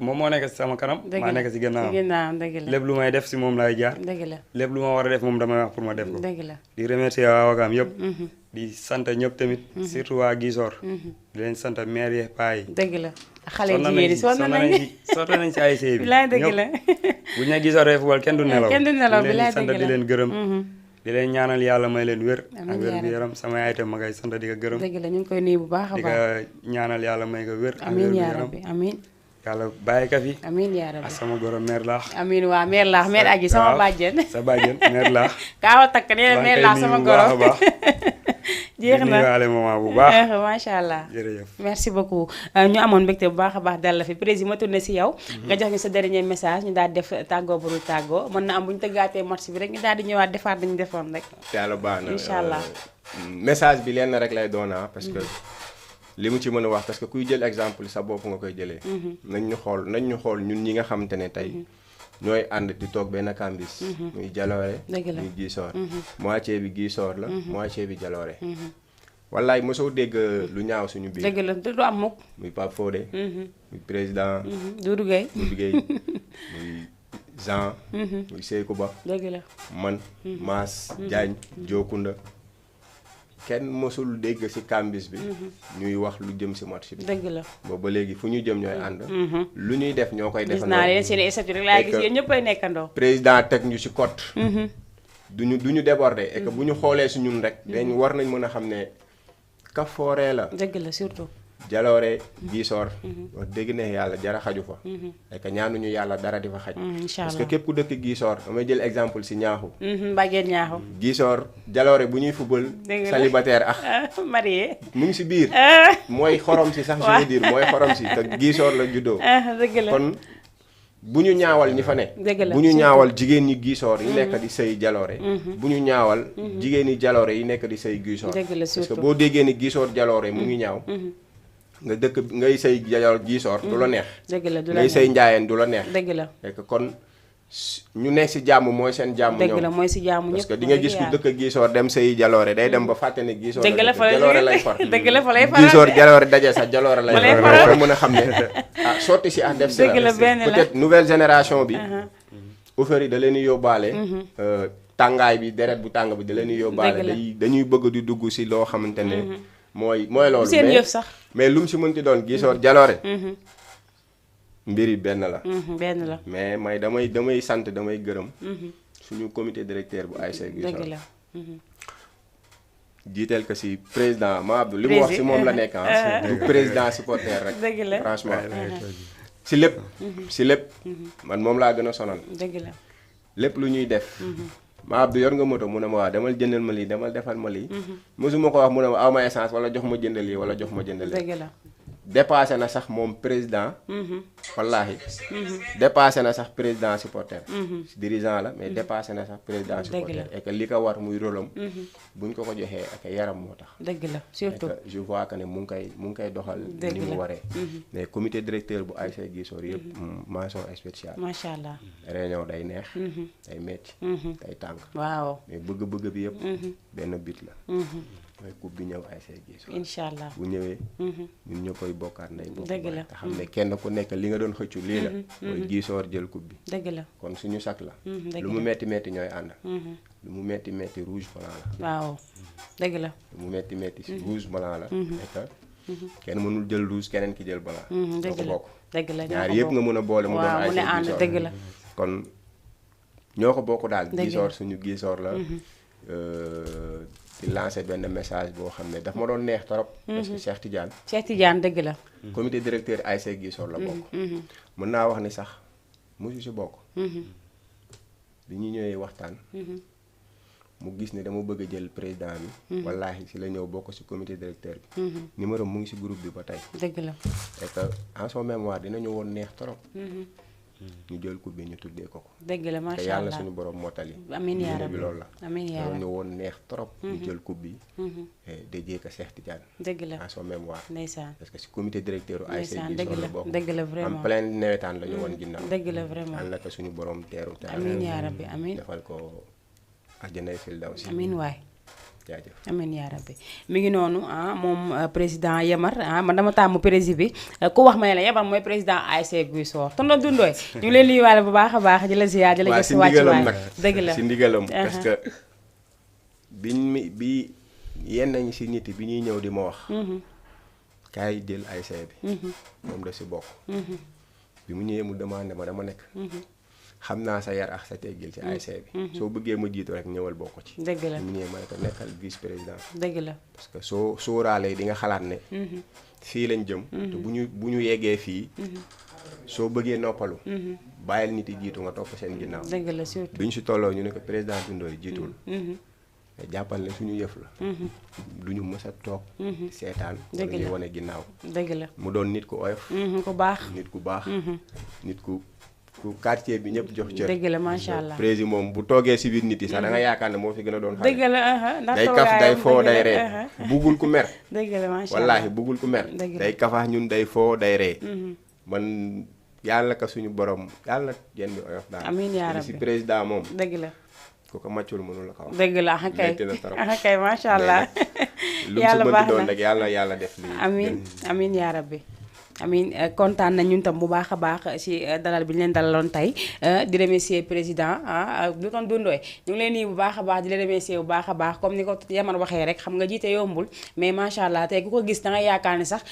moom moo nekk si sama kanam maa nekk si gannaawam dëgg la lépp lu may def si moom laay jaar dëgg la lépp lu ma war a def moom damay wax pour ma def ko dëgg la di remercier waa Wakaam yëpp di sant ñëpp tamit surtout waa Gisor di leen sant maire yi paa yi dëgg la xale jigéen yi sonn nañ si ay sëy bi bilaay dëgg la bu ñu ne Gisor rek football kenn du nelaw bilaay di leen sant di leen gërëm di leen ñaanal yàlla may leen wér ak wér gu yaram sama yaay tam ma ngay sant di ko gërëm dëgg la ñu ngi koy nuyu bu baax a baax di ko ñaanal yàlla may ko wér ak wér gu yaram amiin yàlla bàyyi ka fi amiin yaa rabbi ak sama goro mère laax amiin waa mère laax mère aji sama bàjjen sa bàjjen mère laax kaawa takk nee na mère laax sama goro jeex na nuyuwaale maman bu baax macha allah jërëjëf merci beaucoup ñu amoon mbégte bu baax a baax dal la fi président ma tourné si yow nga jox ñu sa dernier message ñu daal def tàggoo bu dul tàggoo mën na am bu ñu tëggaatee match bi rek ñu daal di ñëwaat defaat dañu defoon rek yàlla baax na incha allah message bi lenn rek lay doona parce que li mu ci mën a wax parce que kuy jël exemple sa bopp nga koy jëlee nañ ñu xool ñun ñi nga xamante ne tey ñooy ànd di toog benn kambis muy Jalooré muy Gisor moitié bi Gisor la moitié bi Jalooré wallaay mosoo dégg lu ñaaw suñu biir dëgg la du am mukk muy Pape Fodé muy président Doudou Gueye muy Jean muy Seykou Ba dëgg la man Mass Diagne Diokunda kenn mosul dégg ci kambis bi ñuy wax lu jëm ci match bi dëgg la boobu ba léegi fu ñu jëm ñooy ànd lu ñuy def ñoo koy defandoo gis naa leen seen statut rek laa gis yéen ñëpp ay nekkandoo président teg ñu ci cote duñu déborder et que bu ñu xoolee ci ñun rek dañ war nañ mën a xam ne Kafoore la dëgg la surtout Jalooré Gisor wax dégg ne yàlla jara xaju fa et que ñaanuñu yàlla dara di fa xaj parce que képp ku dëkk Gisor damay jël exemple ci ñaaxu mbàggeen ñaaxu Gisor Jalooré bu ñuy football célibataire marié mu ngi ci biir mooy xorom ci sax je veux dire mooy xorom ci te Gisor la juddoo dëgg la kon bu ñu ñaawal ñi fa ne bu ñu ñaawal jigéen ñi Gisor yi nekk di sëy Jalooré bu ñu ñaawal jigéen ñi Jalooré yi nekk di sëy Gisor parce que boo déggee ni Gisor Jalooré mu ngi ñaaw nga dëkk ngay sëy Gisor du la neex dëgg la du la ngay sëy njaayeen du la neex dëgg la et que kon ñu nekk ci jàmm mooy seen jàmm ñoom dëgg la mooy ci jàmm ñëpp parce que di nga gis ku dëkk Gisor dem sëy Jalooré day dem ba fàtte ne Gisor dëgg la fa Jalooré lay far dëgg la fa lay faral Gisor Jalooré daje sax Jalooré lay far war a mën a xam ne ah sotti ci ah def ci dëgg la benn la peut-être nouvelle génération bi offre yi da leen di yóbbaale tàngaay bi deret bu tàng bi da leen di yóbbaale dañuy bëgg di dugg ci loo xamante ne mooy loolu seen yëf sax mais lu mu ci mënti doon Gisor Jalooré mbir yi benn la benn la mais damay sant damay gërëm suñu comité directeur bu ASC Gisor dëgg la jiiteel ko ci président Ma Abdou li mu wax ci moom la nekk du président supporter rek dëgg la franchement ci lépp man moom laa gën a sonal dëgg la lépp lu ñuy def Ma Abdou yor nga moto mu ne ma waa demal jëndal ma lii demal defal ma lii mosuma ko wax mu ne ma aw ma essence wala jox ma jëndal lii wala jox ma jëndal lii dëgg la dépassé na sax moom président wallaahi dépassé na sax président supporter dirigeant la mais dépassé na sax président supporter et que li ko war muy rôle am buñ ko joxee ak yaram moo tax dëgg la surtout et que je vois que ne mu ngi koy doxal ni mu waree mais comité directeur bu ASC Gisor yëpp mention spéciale macha allah réunion day neex day metti day tàng waaw mais bëgg-bëgg bi yëpp benn bit la mooy coupe bi ñëw ASC Gisor incha allah bu ñëwee ñun ñoo koy bokkaat nday bokk dëgg la te xam ne kenn ku nekk li nga doon xëccu lii la mooy Gisor jël coupe bi dëgg la kon suñu sac la lu mu metti metti ñooy ànd lu mu metti metti rouge blanc la waaw dëgg la lu mu metti metti si rouge blanc la et que kenn mënul jël rouge keneen ki jël blanc dëgg la bokk dëgg la ñaar yëpp nga mën a boole mu doon ASC Gisor dëgg la kon ñoo ko bokk daal Gisor suñu Gisor la di lancer benn message boo xam ne daf ma doon neex trop parce que Cheikh Tidiane dëgg la comité directeur ASC Gisor la bokk mën naa wax ni sax mosu si bokk bi ñu ñëwee waxtaan mu gis ne dama bëgg a jël président bi wallaahi si la ñëw bokk si comité directeur bi numéro mu ngi si groupe bi ba tey dëgg la et que en son mémoire dinañu woon neex trop ñu jël coupe bi ñu tuddee ko dëgg la macha allah te yàlla suñu borom mottali amiin yaa rabbi bi loolu la amiin yaa rabbi ñu woon neex trop ñu jël coupe bi déjee ko Cheikh Tidiane dëgg la en son mémoire ndeysaan parce que si comité directeur u ASC bi dëgg la bokk dëgg la vraiment en plein nawetaan la ñu woon ginnaaw dëgg la vraiment yàlla ko suñu borom teeru te amiin yaa rabbi amiin defal ko àjjanay firdawsi amiin waay jaajëf amiin yaa rabbi mi ngi noonu moom président Yamar man dama tàmm président bi ku wax ma ne la Yamar mooy président ASC Guy Soor tonton Dundoy ñu ngi leen nuyuwaale bu baax a baax di la ziar di la jox si wàccuwaay dëgg la si ndigalam parce que bi yenn ñi si nit bi ñuy ñëw di ma wax kaay jël ASC bi moom da si bokk bi mu ñëwee mu demandé ma dama nekk xam naa sa yar ak sa teggil ci ASC bi soo bëggee ma jiitu rek ñëwal bokk ci dëgg la mu ñëwee ma ne ko nekkal vice président dëgg la parce que soo sóoraalee di nga xalaat ne fii lañ jëm te bu ñu yeggee fii soo bëggee noppalu bàyyil nit yi jiitu nga topp seen ginnaaw dëgg la surtout bi ñu si tolloo ñu ne ko président Dundoy jiitul te jàppal ne suñu yëf la duñu mës a toog seetaan wala ñu wane ginnaaw dëgg la mu doon nit ku oyof ku baax nit ku baax nit ku quartier bi ñëpp jox cër dëgg la macha allah président moom bu toogee si biir nit yi sax da nga yaakaar ne moo fi gën a doon xale dëgg la ndax day kaf day foo day ree buggul ku mer dëgg la macha allah wallaahi buggul ku mer day kafax ñun day foo day ree man yàlla ka suñu borom yàlla yenn bi oyof daal amiin yaa rabbi si président moom dëgg la ku ko màccul mënu la ko wax dëgg la kay macha allah yàlla baax na rek yàlla def lii amiin amiin yaa rabbi amiin kontaan nañ ñun tam bu baax a baax ci dalal bi ñu leen dalaloon tey di remercier président tonton Dundoy ñu ngi leen nii bu baax a baax di leen remercier bu baax a baax comme ni ko Yamar waxee rek xam nga jiite yombul mais macha allah tey ku ko gis da nga yaakaar ni sax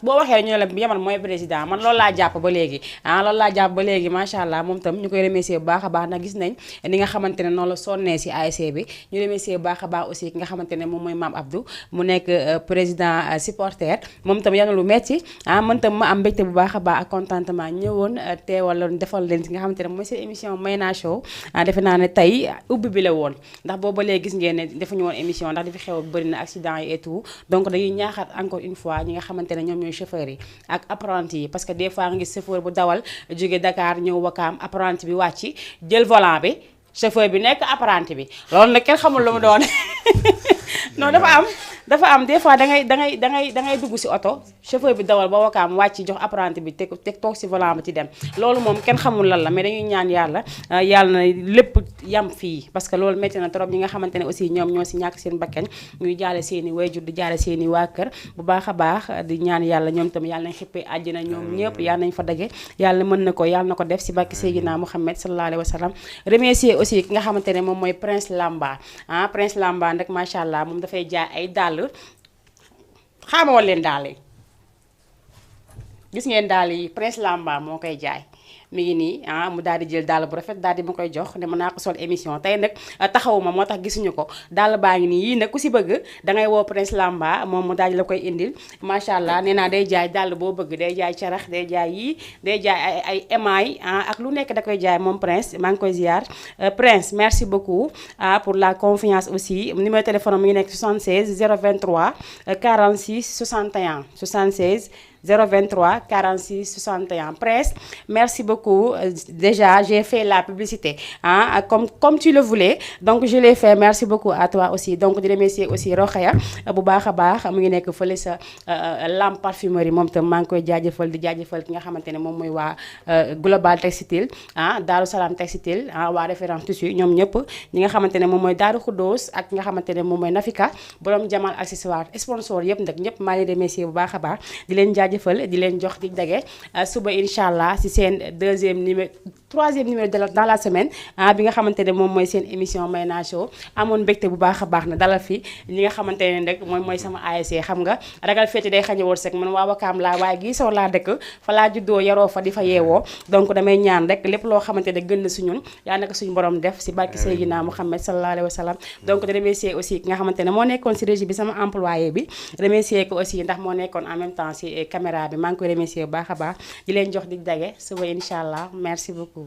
boo waxee ñu ne la Yamar mooy président man loolu laa jàpp ba léegi loolu laa jàpp ba léegi macha allah moom tam ñu koy remercier bu baax a baax ndax gis nañ ni nga xamante ne noonu la sonnee ci ASC bi ñu remercier bu baax a baax aussi ki nga xamante ne moom mooy Mame Abdou mu nekk président supporter moom tam yana lu metti man tam ma am mbégte bu baax a baax ak contentement ñëwoon teewaloon defal leen ci nga xamante ne mooy seen émission Mayna Show defe naa ne tey ubbi bi la woon ndax boobu ba léegi gis ngeen ne defuñu woon émission ndax di fi xew bëri na accident yi et tout donc dañuy ñaaxaat encore une fois ñi nga xamante ne ñoom ñooy chauffeurs yi ak apprenti yi parce que des fois nga gis chauffeur bu dawal jóge Dakar ñëw Wakaam apprenti bi wàcc jël volant bi chauffeur bi nekk apprenti bi loolu nag kenn xamul lu mu doon non dafa am des fois da ngay dugg ci oto chauffeur bi dawal ba Wakaam wàcc jox apprenti bi teg toog ci volant bi ci dem loolu moom kenn xamul lan la mais dañuy ñaan yàlla na lépp yam fii parce que loolu métti na trop ñi nga xamante ne aussi ñoom ñoo ci ñàkk seen bakkan ñuy jaale seeni waajur di jaale seeni waa kër bu baax a baax di ñaan yàlla ñoom tam yàlla nañ xippee àjjana ñoom ñëpp yàlla nañ fa daje yàlla mën na ko yàlla na ko def ci barke Seydina Muhammad sallallahu alayhi wa sallam remercier aussi ki nga xamante ne moom mooy Prince Lamba Prince Lamba nag macha allah moom dafay jaay ay dàll xaamal leen daal yi gis ngeen daal yi Prince Lamba moo koy jaay mi ngi nii mu daal di jël dàll bu rafet daal di ma koy jox ne mën naa ko sol émission tey nag taxawuma moo tax gisuñu ko dàll baa ngi nii yii nag ku si bëgg dangay woo Prince Lamba moom mu daal di la koy indil macha allah nee naa day jaay dàll boo bëgg day jaay carax day jaay yii day jaay ay émail ak lu nekk da koy jaay moom Prince maa ngi koy ziar Prince merci beaucoup pour la confiance aussi numéro téléphone mi ngi nekk 76 023 46 61 76 023 46 61 Prince merci beaucoup déjà j'ai fait la publicité comme tu le voulais donc je l'ai fait merci beaucoup à toi aussi donc di remercier aussi Rokhaya bu baax a baax mu ngi nekk fële sa Lamp parfumerie moom tam maa ngi koy jaajëfal di jaajëfal ki nga xamante ne moom mooy waa Global Textile Daaru Salaam Textile waa référence tissu ñoom ñëpp ñi nga xamante ne moom mooy Daaru Khoudoss ak nga xamante ne moom mooy Nafika borom Jamal accessoire sponsor yëpp nag ñëpp maa ngi remercier bu baax a baax di leen jaajëfal di leen jox di dage suba incha allah si seen troisième numéro dans la semaine bi nga xamante ne moom mooy seen émission Mayna Show amoon mbégte bu baax a baax na dalal fi ñi nga xamante ne rek mooy sama ASC xam nga ragal féete day xañe wërsëg man waa Wakaam laa waaye Guy Soor laa dëkk fa laa juddoo yaroo fa di fa yeewoo donc damay ñaan rek lépp loo xamante ne gën na suñun yaa naka suñu borom def si barke Seydina Muhammad sallallahu alayhi wa sallam donc de remercier aussi ki nga xamante ne moo nekkoon si régie bi sama employé bi remercier ko aussi ndax moo nekkoon en même temps si caméra bi maa ngi koy remercier bu baax a baax di leen jox di dage suba incha allah merci beaucoup